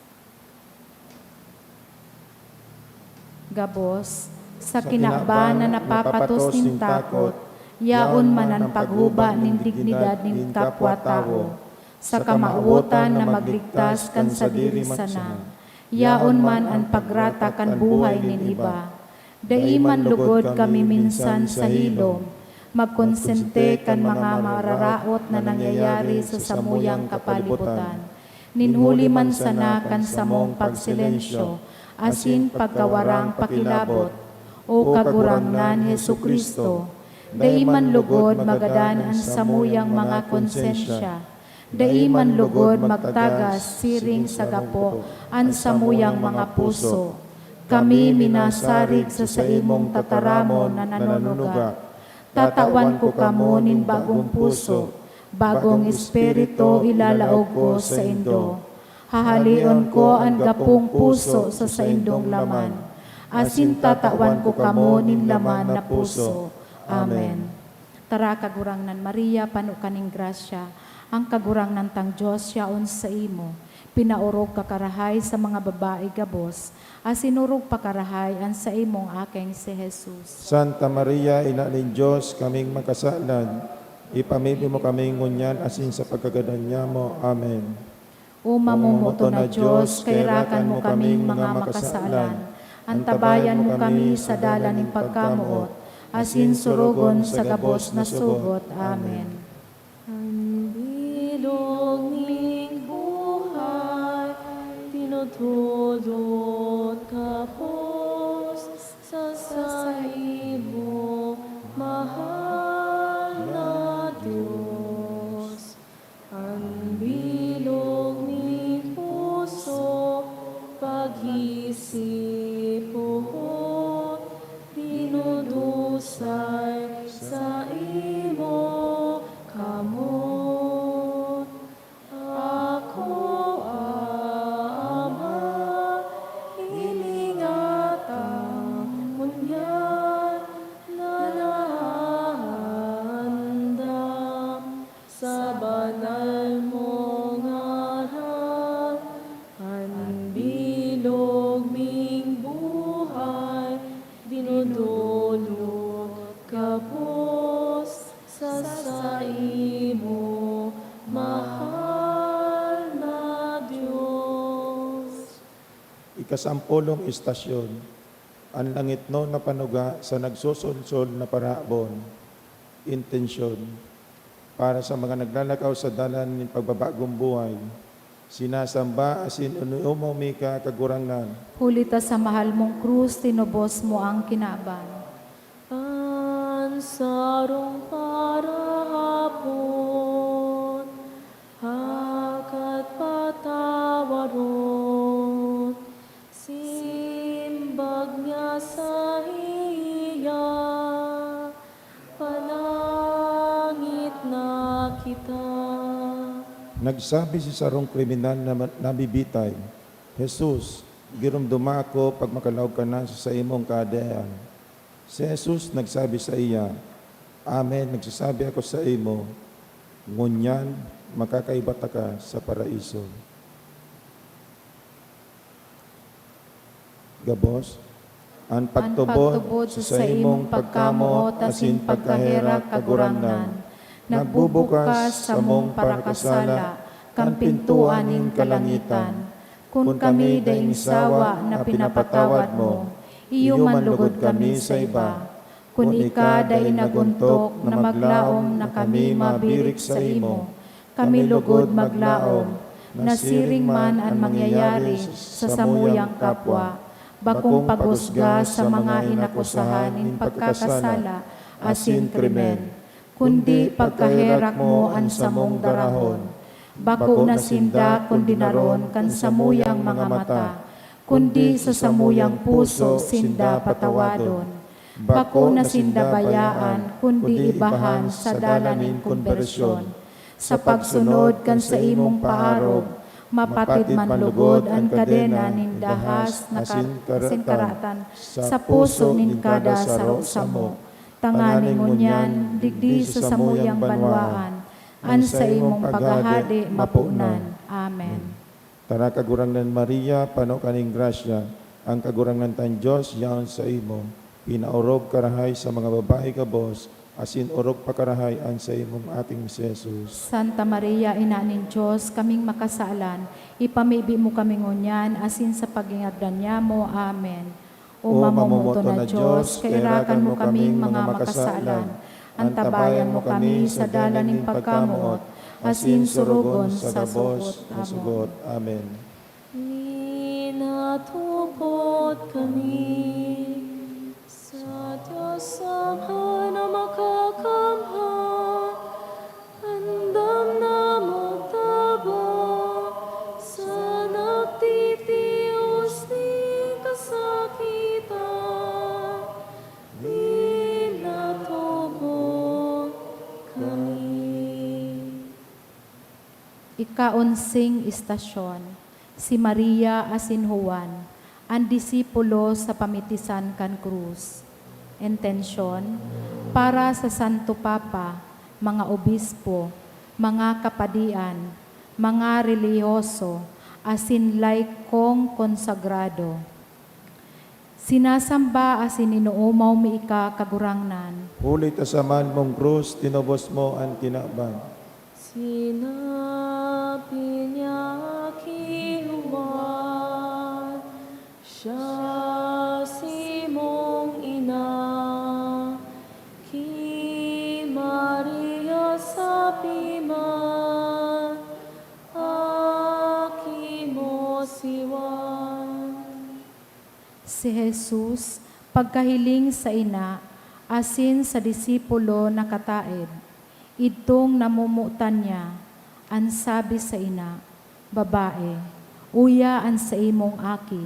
Gabos, sa kinaban na napapatos nin takot, yaon man an paghuba nin dignidad nin kapwa-tawo, sa kamawotan na magligtas kan sadiri sana, yaon man an pagrata kan buhay nin iba. Dai man lugod kami minsan sa hilom magkonsente kan mga mararaot na nangyayari sa samuyang kapalibutan. Nin huli man sana kan samong pagsilensyo asin pagkawarang pakilabot, O Kagurangnan Jesu-Cristo, dai man lugod magadan an samuyang mga konsensya, dai man lugod magtagas siring sa gapo an samuyang mga puso. Kami minasarig sa saimong tataramon na nanunuga. Tatawan ko kamo nin bagong puso, bagong espiritu ilalaog ko saindo. Hahaleon ko an gapong puso sa saindong laman, asin tatawan ko kamo nin laman na puso. Amen. Tara, Kagurangnan Maria, pano ka nin grasya, ang Kagurangnan tang Dios yaon saimo. Pinaorog ka karahay sa mga babae gabos, asin orog pa karahay an saimong aking si Jesus. Santa Maria, Ina nin Dios, kaming makasalan, ipamibi mo kami ngunyan asin sa pagkagadan nyamo. Amen. O mamomoton na Dios, kairakan mo kaming mga makasalan, antabayan mo kami sa dalan nin pagkamoot, asin sorogon sa gabos na sugot. Amen. An bilog ning buhay, tinutulot gabos sa saimo, mahal na Dios. An bilog ning puso, pag-iisip, puhot, dinudusay saimo kamot. Ako, Ama, hilinga ta ngunyan na nahahandam sa banal mong ngaran, an bilog ming buhay, dinudulog gabos sa saimo, mahal na Dios. Ikasampolong istasyon, an langitnon na panuga sa nagsosolsol na parabon. Intensyon, para sa mga naglalakaw sa dalan nin pagbabagong buhay, sinasamba asin inoomaw mi ka, Kagurangnan. Huli ta sa mahal mong krus, tinubos mo ang kinaban. An sarong parabon, hakat patawaron, simbag niya saiya, palangit na kita. Nagsabi si sarong kriminal na ma-, nabibitay, "Jesus, giromdoma ako pag makalaog ka na sa saimong kahadean." Si Jesus nagsabi saiya, "Amen, nagsasabi ako saimo, ngunyan makakaiba taka sa Paraiso." Gabos, an pagtubod sa saimong pagkamoot asin pagkaherak, Kagurangnan, nagbubukas samong parakasala kan pintoan nin kalangitan. Kun kami daing sawa na pinapatawad mo, iyo man lugod kami sa iba. Kun ika dai naguntok na maglaom na kami mabirik saimo, kami lugod maglaom na siring man an mangyayari sa samuyang kapwa. Bakong pagusga sa mga inakusahan nin pagkakasala asin krimen, kundi pagkaherak mo an samong darahon. Bako na sinda kondenaron kan samuyang mga mata, kundi sa samuyang puso sinda patawadon. Bako na sinda bayaan, kundi ibahan sa dalan nin konbersyon. Sa pagsunod kan saimong paarog, mapatid man lugod an kadena nin dahas na kar-, asin karatan sa puso nin kada saro samo. Tanganing ngunyan, digdi sa samuyang banwaan, an saimong paghahade maponan. Amen. Tana, Kagurangnan Maria, pano ka nin grasya, an Kagurangnan tang Dios yaon saimo. Pinaorog ka rahay sa mga babayi gabos, asin orog pa karahay an saimong aking si Jesus. Santa Maria, Ina nin Dios, kaming makasalan, ipamibi mo kami ngunyan asin sa pagingagdan nyamo. Amen. O mamomoton na Dios, kairakan mo kaming mga makasalan, antabayan mo kami sa dalan nin pagkamoot, asin surugon sa gabos na sugot. Amen. Minatupot kami sa Dios Ama na makakamhan, andam na magtabang sa nagtitios nin kasakitan. Minatupot kami. Ika-onsing istasyon, si Maria asin Juan, an disipulo sa pamitisan kan krus. Entensyon, para sa Santo Papa, mga obispo, mga kapadian, mga relihiyoso, asin laikong konsagrado. Sinasamba asin inoomaw mi ika, Kagurangnan. Huli ta sa mahal mong krus, tinubos mo an kinaban. Sinabi niya ki Juan, siya simong ina, ki Maria sabi man, aki mo si Juan. Si Jesus, pagkahiling sa ina asin sa disipulo na kataed, idtong namomotan niya, an sabi sa ina, "Babae, uya an saimong aki."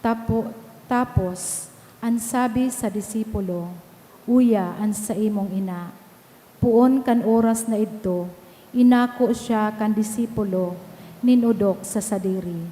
Tapo-, tapos, an sabi sa disipulo, "Uya an saimong ina." Poon kan oras na idto, inako siya kan disipulo nin odok sa sadiri.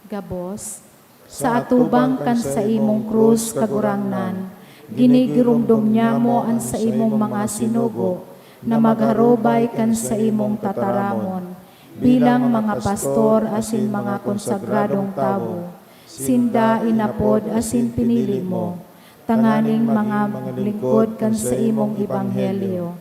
Gabos, sa atubang kan saimong krus, Kagurangnan, ginigiromdom nyamo an saimong mga sinugo na magharobay kan saimong tataramon bilang mga pastor asin mga konsagradong tawo. Sinda inapod asin pinili mo tanganing mga lingkod kan saimong ebanghelyo.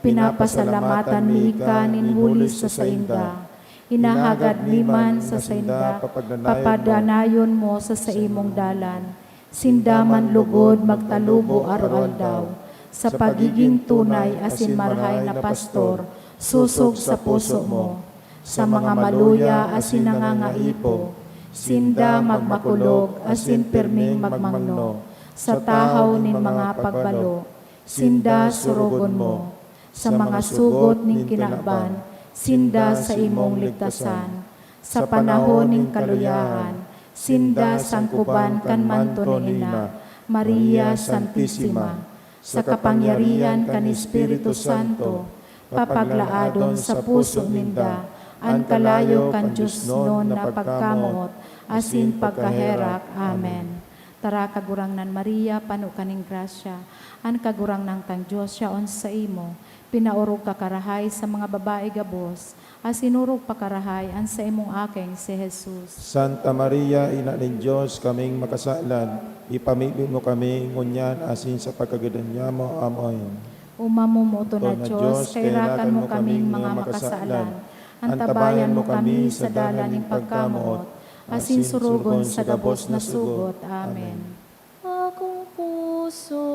Pinapasalamatan mi ika nin huli sa sainda. Hinahagad mi man sa sainda papadanayon mo sa saimong dalan. Sinda man lugod magtalubo aroaldaw sa pagigin tunay asin marahay na pastor, sosog sa puso mo. Sa mga maluya asin nangangaipo, sinda magmakulog asin pirming magmangno. Sa tahaw nin mga pagbalo, sinda surugon mo. Sa mga sugot nin kinaban, sinda saimong ligtasan. Sa panahon nin kaluyahan, sinda sangkoban kan manto ni Ina, Maria Santisima. Sa kapangyarihan kan Espiritu Santo, papaglaadon sa puso ninda an kalayo kan diosnon na pagkamoot asin pagkaherak. Amen. Tara, Kagurangnan Maria, pano ka nin grasya, an Kagurangnan tang Dios yaon saimo. Pinaorog ka karahay sa mga babae gabos, asin orog pa karahay an saimong aking si Jesus. Santa Maria, Ina nin Dios, kaming makasalan, ipamibi mo kami ngunyan asin sa pagkagadan nyamo. Amen. O mamomoton na Dios, kairakan mo kaming mga makasalan, antabayan mo kami sa dalan nin pagkamoot, asin surugon sa gabos na sugot. Amen. Pakong puso,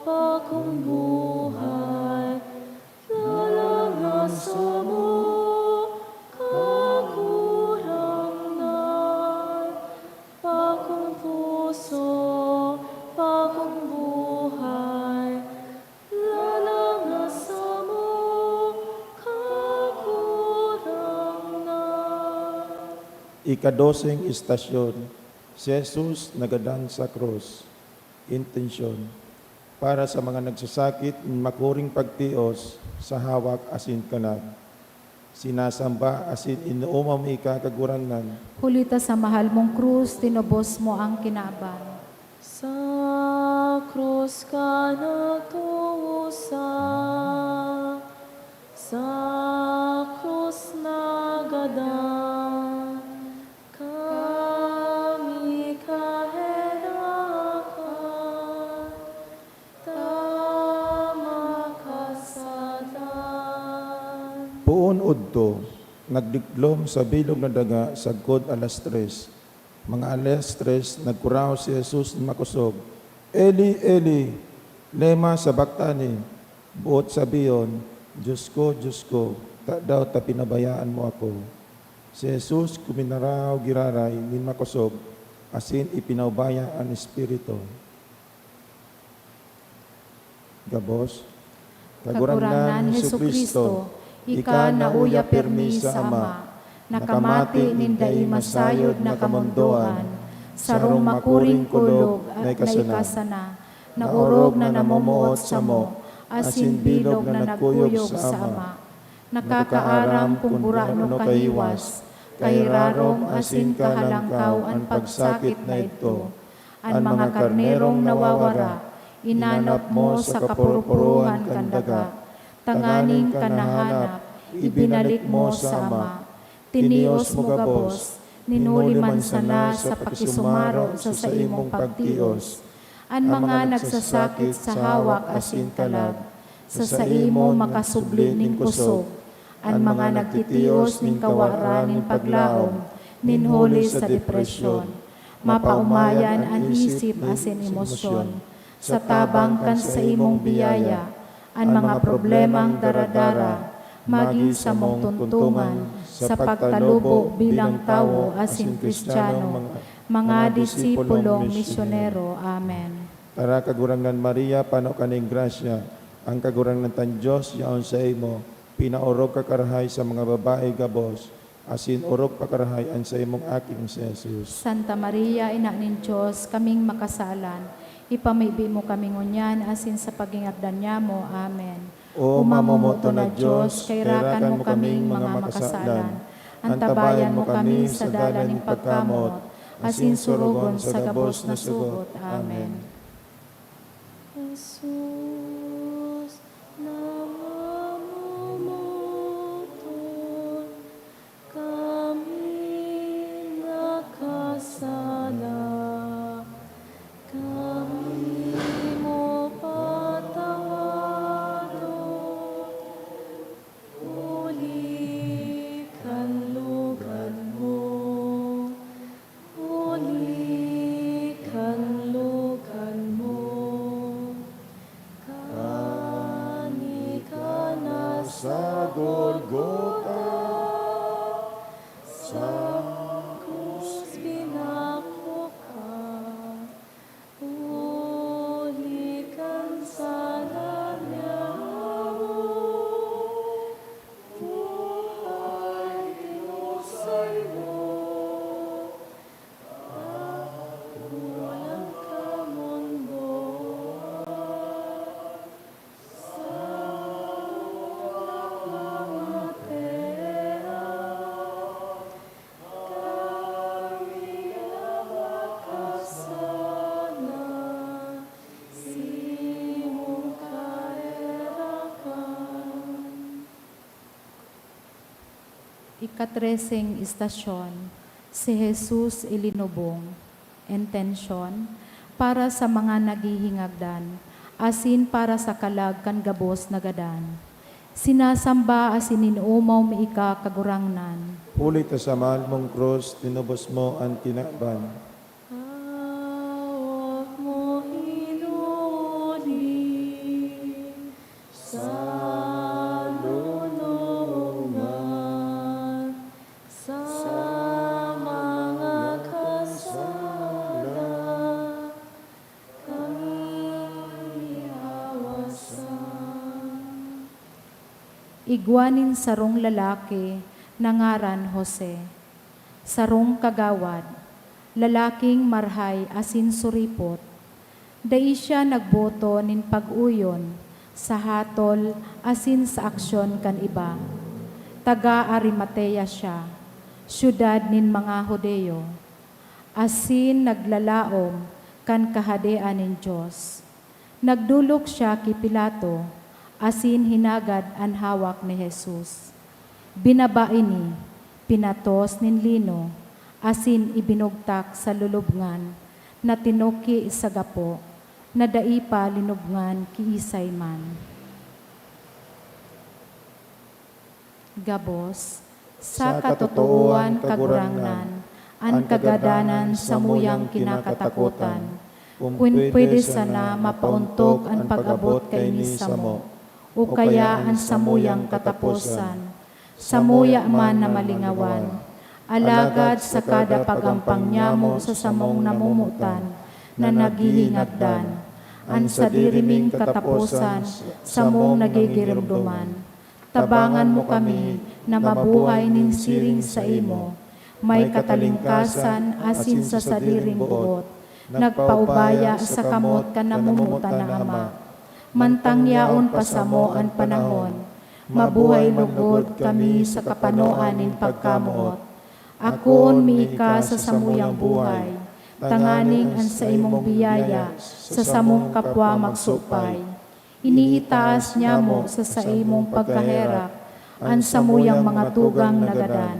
pakong buhay, lalang na samo, Kagurangnan. Pakong puso, pakong buhay, lalang na samo, Kagurangnan. Ikadoseng istasyon, si Jesus nagadan sa krus. Intensyon, para sa mga nagsasakit nin makuring pagtios sa hawak asin kalag. Sinasamba asin inoomaw mi ika, Kagurangnan. Huli ta sa mahal mong krus, tinubos mo ang kinaban. Sa krus ka nagtuusan, sa krus nagadan, kami kaherakan, ta makasadan. Poon odto, nagdiklom sa bilog na daga sagkod alas tres. Mga alas tres, nagkurahaw si Jesus nin makosog, "Eli, Eli, lema sabactani?" Boot sabihon, "Dios ko, Dios ko, tadaw ta pinabayaan mo ako?" Si Jesus kuminarahaw giraray nin makosog asin ipinaubaya an espiritu. Gabos, Kagurangnan Jesu-Cristo, ika nauya pirmi sa Ama, nakamate nin dai masayod na kamondoan, sarong makuring kulog na ikasana, naorog na namomoot samo, asin bilog na nagkuyog sa Ama. Nakakaaram kun gurano kahiwas, kahirarom asin kahalangkaw an pagsakit na idto. An mga karnerong nawawara, inanap mo sa kapuro-purohan kan daga, tanganing kan nahanap, ibinalik mo sa Ama. Tinios mo gabos, nin huli man sana sa pakisumaro sa saimong pagtios. An mga nagsasakit sa hawak asin kalag, sa saimo makasubli nin kosog. An mga nagtitios nin kawaran nin paglaom, nin huli sa depresyon. Mapaomayan an isip asin emosyon. Sa tabang kan saimong biyaya, an mga problemang dara-dara, magin samong tuntongan sa pagtalubo bilang tawo asin Kristiyano, mga disipulong misyonero. Amen. Tara, Kagurangnan Maria, pano ka nin grasya, ang Kagurangnan tang Dios yaon saimo. Pinaorog ka karahay sa mga babae gabos, asin orog pa karahay an saimong aki si Jesus. Santa Maria, Ina nin Dios, kaming makasalan, ipamibi mo kami ngunyan asin sa pagingabdan nyamo. Amen. O mamomoton na Dios, kairakan mo kaming mga makasalan, antabayan mo kami sa dalan nin pagkamoot, asin surugon sa gabos na sugot. Amen. Jesus, namamomoton kami nakasala, kami mo patawadon, huli kan lugad mo, huli kan lugad mo. Katreseng istasyon, si Jesus ilinubong. Intensyon, para sa mga naghihingagdan, asin para sa kalag kan gabos na gadan. Sinasamba asin inoomaw mi ika, Kagurangnan. Huli ta sa mahal mong krus, tinubos mo an kinaban. Hawak mo hinuli sa lulungan, sa mga kasala kami awasan. Igwa nin sarong lalaki na ngaran Jose. Sarong kagawad, lalaking marhay asin suripot. Dai siya nagboto nin pag-oyon sa hatol asin sa aksyon kan iba. Taga Arimatea siya, syudad nin mga Judio, asin naglalaom kan Kahadean nin Dios. Nagdolok siya ki Pilato asin hinagad an hawak ni Jesus. Binaba ini, pinatos nin lino, asin ibinugtak sa lulubngan na tinuki sa gapo, na dai pa linubngan kiisay man. Gabos, sa katotoohan, Kagurangnan, an kagadanan samuyang kinakatakotan. Kun pwede sana, mapaontok an pag-abot kaini samo, o kaya an samuyang kataposan. Samuya man na malingawan, alagad sa kada pag-ampang nyamo sa samong namomotan na naghihingagdan, an sadiri ming kataposan samong nagigiromdoman. Tabangan mo kami na mabuhay nin siring saimo, may katalingkasan asin sa sadiring boot, nagpaubaya sa kamot kan namomotan na Ama. Mantang yaon pa samo an panahon, mabuhay lugod kami sa kapanoan nin pagkamoot. Akoon mi ika sa samuyang buhay, tanganing an saimong biyaya sa samong kapwa magsupay. Iniitaas nyamo sa saimong pagkaherak an samuyang mga tugang na gadan.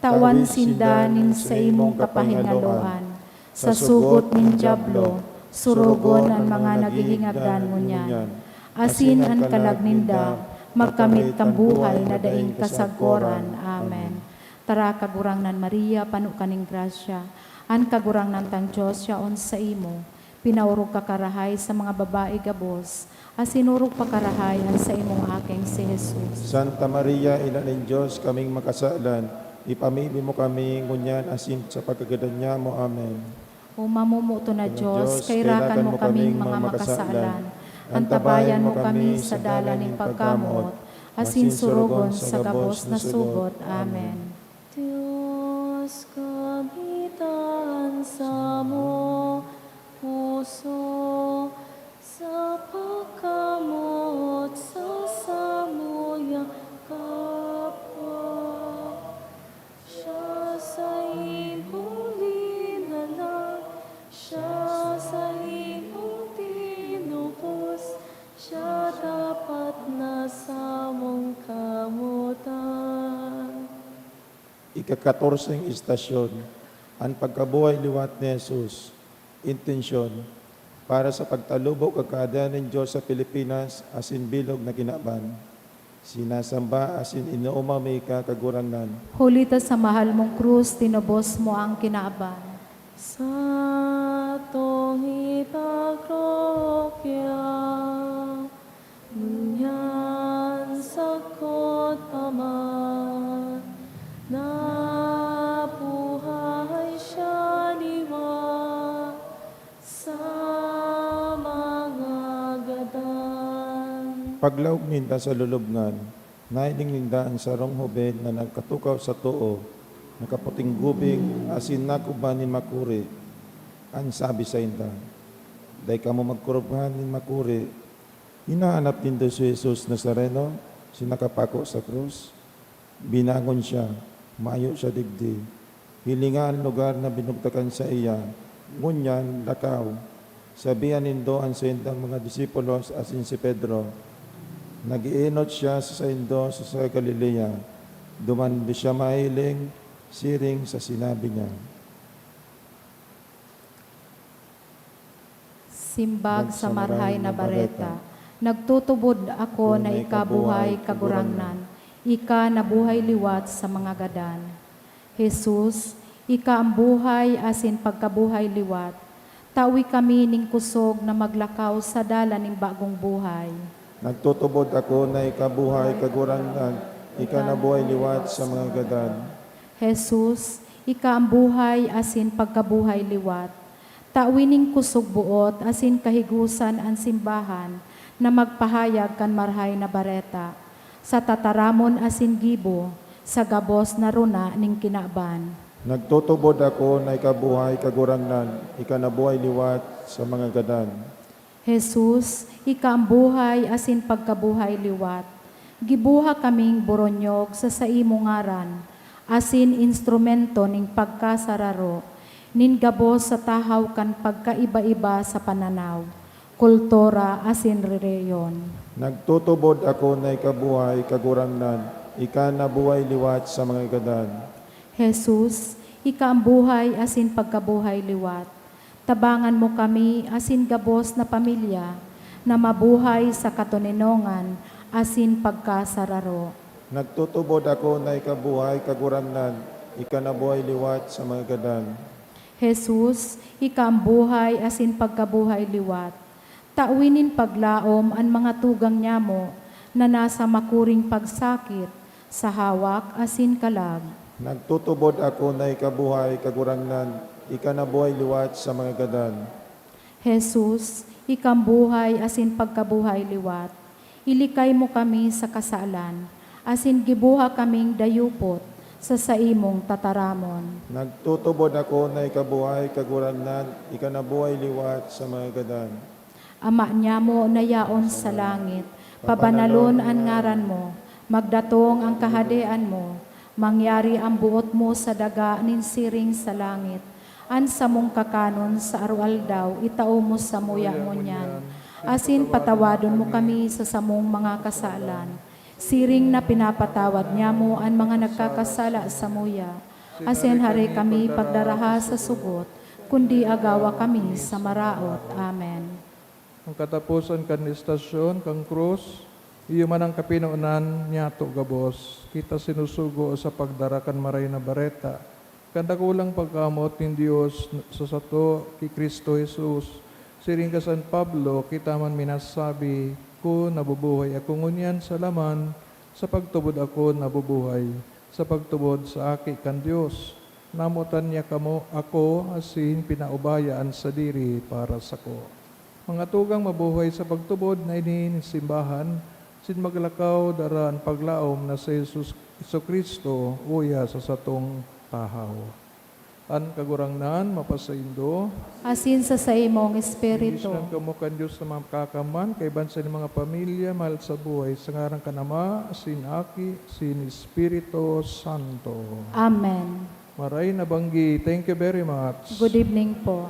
Tawan sinda nin saimong kapahingaloan. Sa sugot nin Diablo, surugon an mga naghihingagdan ngunyan, asin an kalag ninda magkamit kan buhay na daing kasagkoran. Amen. Tara, Kagurangnan Maria, pano ka nin grasya. An Kagurangnan tang Dios yaon saimo. Pinaorog ka karahay sa mga babayi gabos, asin orog pa karahay an saimong aking si Jesus. Santa Maria, Ina nin Dios, kaming makasalan, ipamibi mo kami ngunyan asin sa pagkagadan nyamo. Amen. O mamomoton na Dios, kairakan mo kaming mga makasalan, antabayan mo kami sa dalan nin pagkamoot, asin surugon sa gabos na sugot. Amen. Dios, kamitan samo puso sa pagkamoot sa samuyang kapwa. Siya saimong linalang, siya saimong tinubos, siya dapat na samong kamotan. Ikakatorseng istasyon, an pagkabuhay liwat ni Jesus. Intensyon, para sa pagtalubo kan Kahadean nin Dios sa Pilipinas asin bilog na kinaban. Sinasamba asin inoomaw mi ka, Kagurangnan. Huli ta sa mahal mong krus, tinubos mo ang kinaban. Satong ipagrokya. Ngunyan sagkod pa man, nabuhay siya liwat sa mga gadan. Paglaog ninda sa lulubngan, nahiling ninda an sarong hoben na nagkatukaw sa too, nakaputing gubing, asin nagkuba nin makuri. An sabi sainda, "Dai kamo magkuruphan nin makuri." Hinahanap nindo si Jesus Nazareno, si nakapako sa krus? Binangon siya, mayo siya digdi. Hilinga an lugar na binugtakan saiya. Ngunyan, lakaw. Sabihan nindo an saindang mga disipulos asin si Pedro, "Nag-eenot siya sa saindo sa, sa Galilea." Duman siya mahiling, siring sa sinabi niya. Simbag sa Marhay na Bareta. Nagtutubod ako na ika buhay, Kagurangnan, ika na buhay liwat sa mga gadan. Jesus, ika an buhay asin pagkabuhay liwat. Tawi kami nin kusog na maglakaw sa dalan nin bagong buhay. Nagtutubod ako na ika buhay, Kagurangnan, ika na buhay liwat sa mga gadan. Jesus, ika an buhay asin pagkabuhay liwat. Tawi nin kusog boot asin kahigosan an simbahan na magpahayag kan Marhay na Bareta, sa tataramon asin gibo, sa gabos na runa nin kinaban. Nagtutubod ako na ika buhay, Kagurangnan, ika na buhay liwat sa mga gadan. Jesus, ika an buhay asin pagkabuhay liwat. Gibuha kaming boronyog sa saimong ngaran, asin instrumento nin pagkasararo, nin gabos sa tahaw kan pagkaiba-iba sa pananaw, kultura, asin relihiyon. Nagtutubod ako na ika buhay, Kagurangnan, ika na buhay liwat sa mga gadan. Jesus, ika an buhay asin pagkabuhay liwat. Tabangan mo kami asin gabos na pamilya na mabuhay sa katoninongan asin pagkasararo. Nagtutubod ako na ika buhay, Kagurangnan, ika na buhay liwat sa mga gadan. Jesus, ika an buhay asin pagkabuhay liwat. Tawi nin paglaom an mga tugang nyamo na nasa makuring pagsakit, sa hawak asin kalag. Nagtutubod ako na ika buhay, Kagurangnan, ika na buhay liwat sa mga gadan. Jesus, ika an buhay asin pagkabuhay liwat. Ilikay mo kami sa kasalan, asin gibuha kaming dayupot sa saimong tataramon. Nagtutubod ako na ika buhay, Kagurangnan, ika na buhay liwat sa mga gadan. Ama nyamo na yaon sa langit, pabanalon an ngaran mo, magdatong an kahadean mo, mangyari an boot mo sa daga nin siring sa langit. An samong kakanon sa aroaldaw, itao mo samuya ngunyan, asin patawadon mo kami sa samong mga kasalan, siring na pinapatawad nyamo an mga nagkakasala samuya. Asin hare kami pagdaraha sa sugot, kundi agawa kami sa maraot. Amen. An kataposan kan estasyon kan krus, iyo man an kapinonan nyato gabos. Kita sinusugo sa pagdara kan Maray na Bareta, kan dakulang pagkamoot nin Dios sa sato ki Cristo Jesus. Siring ka San Pablo, kita man minasabi, "Kun nabubuhay ako ngunyan sa laman, sa pagtubod ako nabubuhay, sa pagtubod sa Aki kan Dios. Namotan niya kamo, ako, asin pinaubaya an sadiri para sako." Mga tugang, mabuhay sa pagtubod na ini nin simbahan, asin maglakaw dara an paglaom na si Jesus, Jesu-Cristo uya sa satong tahaw. An Kagurangnan mapasaindo. Asin sa saimong espiritu. Bendisyunan kamo kan Dios na Makakamhan, kaiba sa inyong mga pamilya, mahal sa buhay, sa ngaran kan Ama, asin Aki, asin Espiritu Santo. Amen. Maray na banggi. Thank you very much. Good evening po.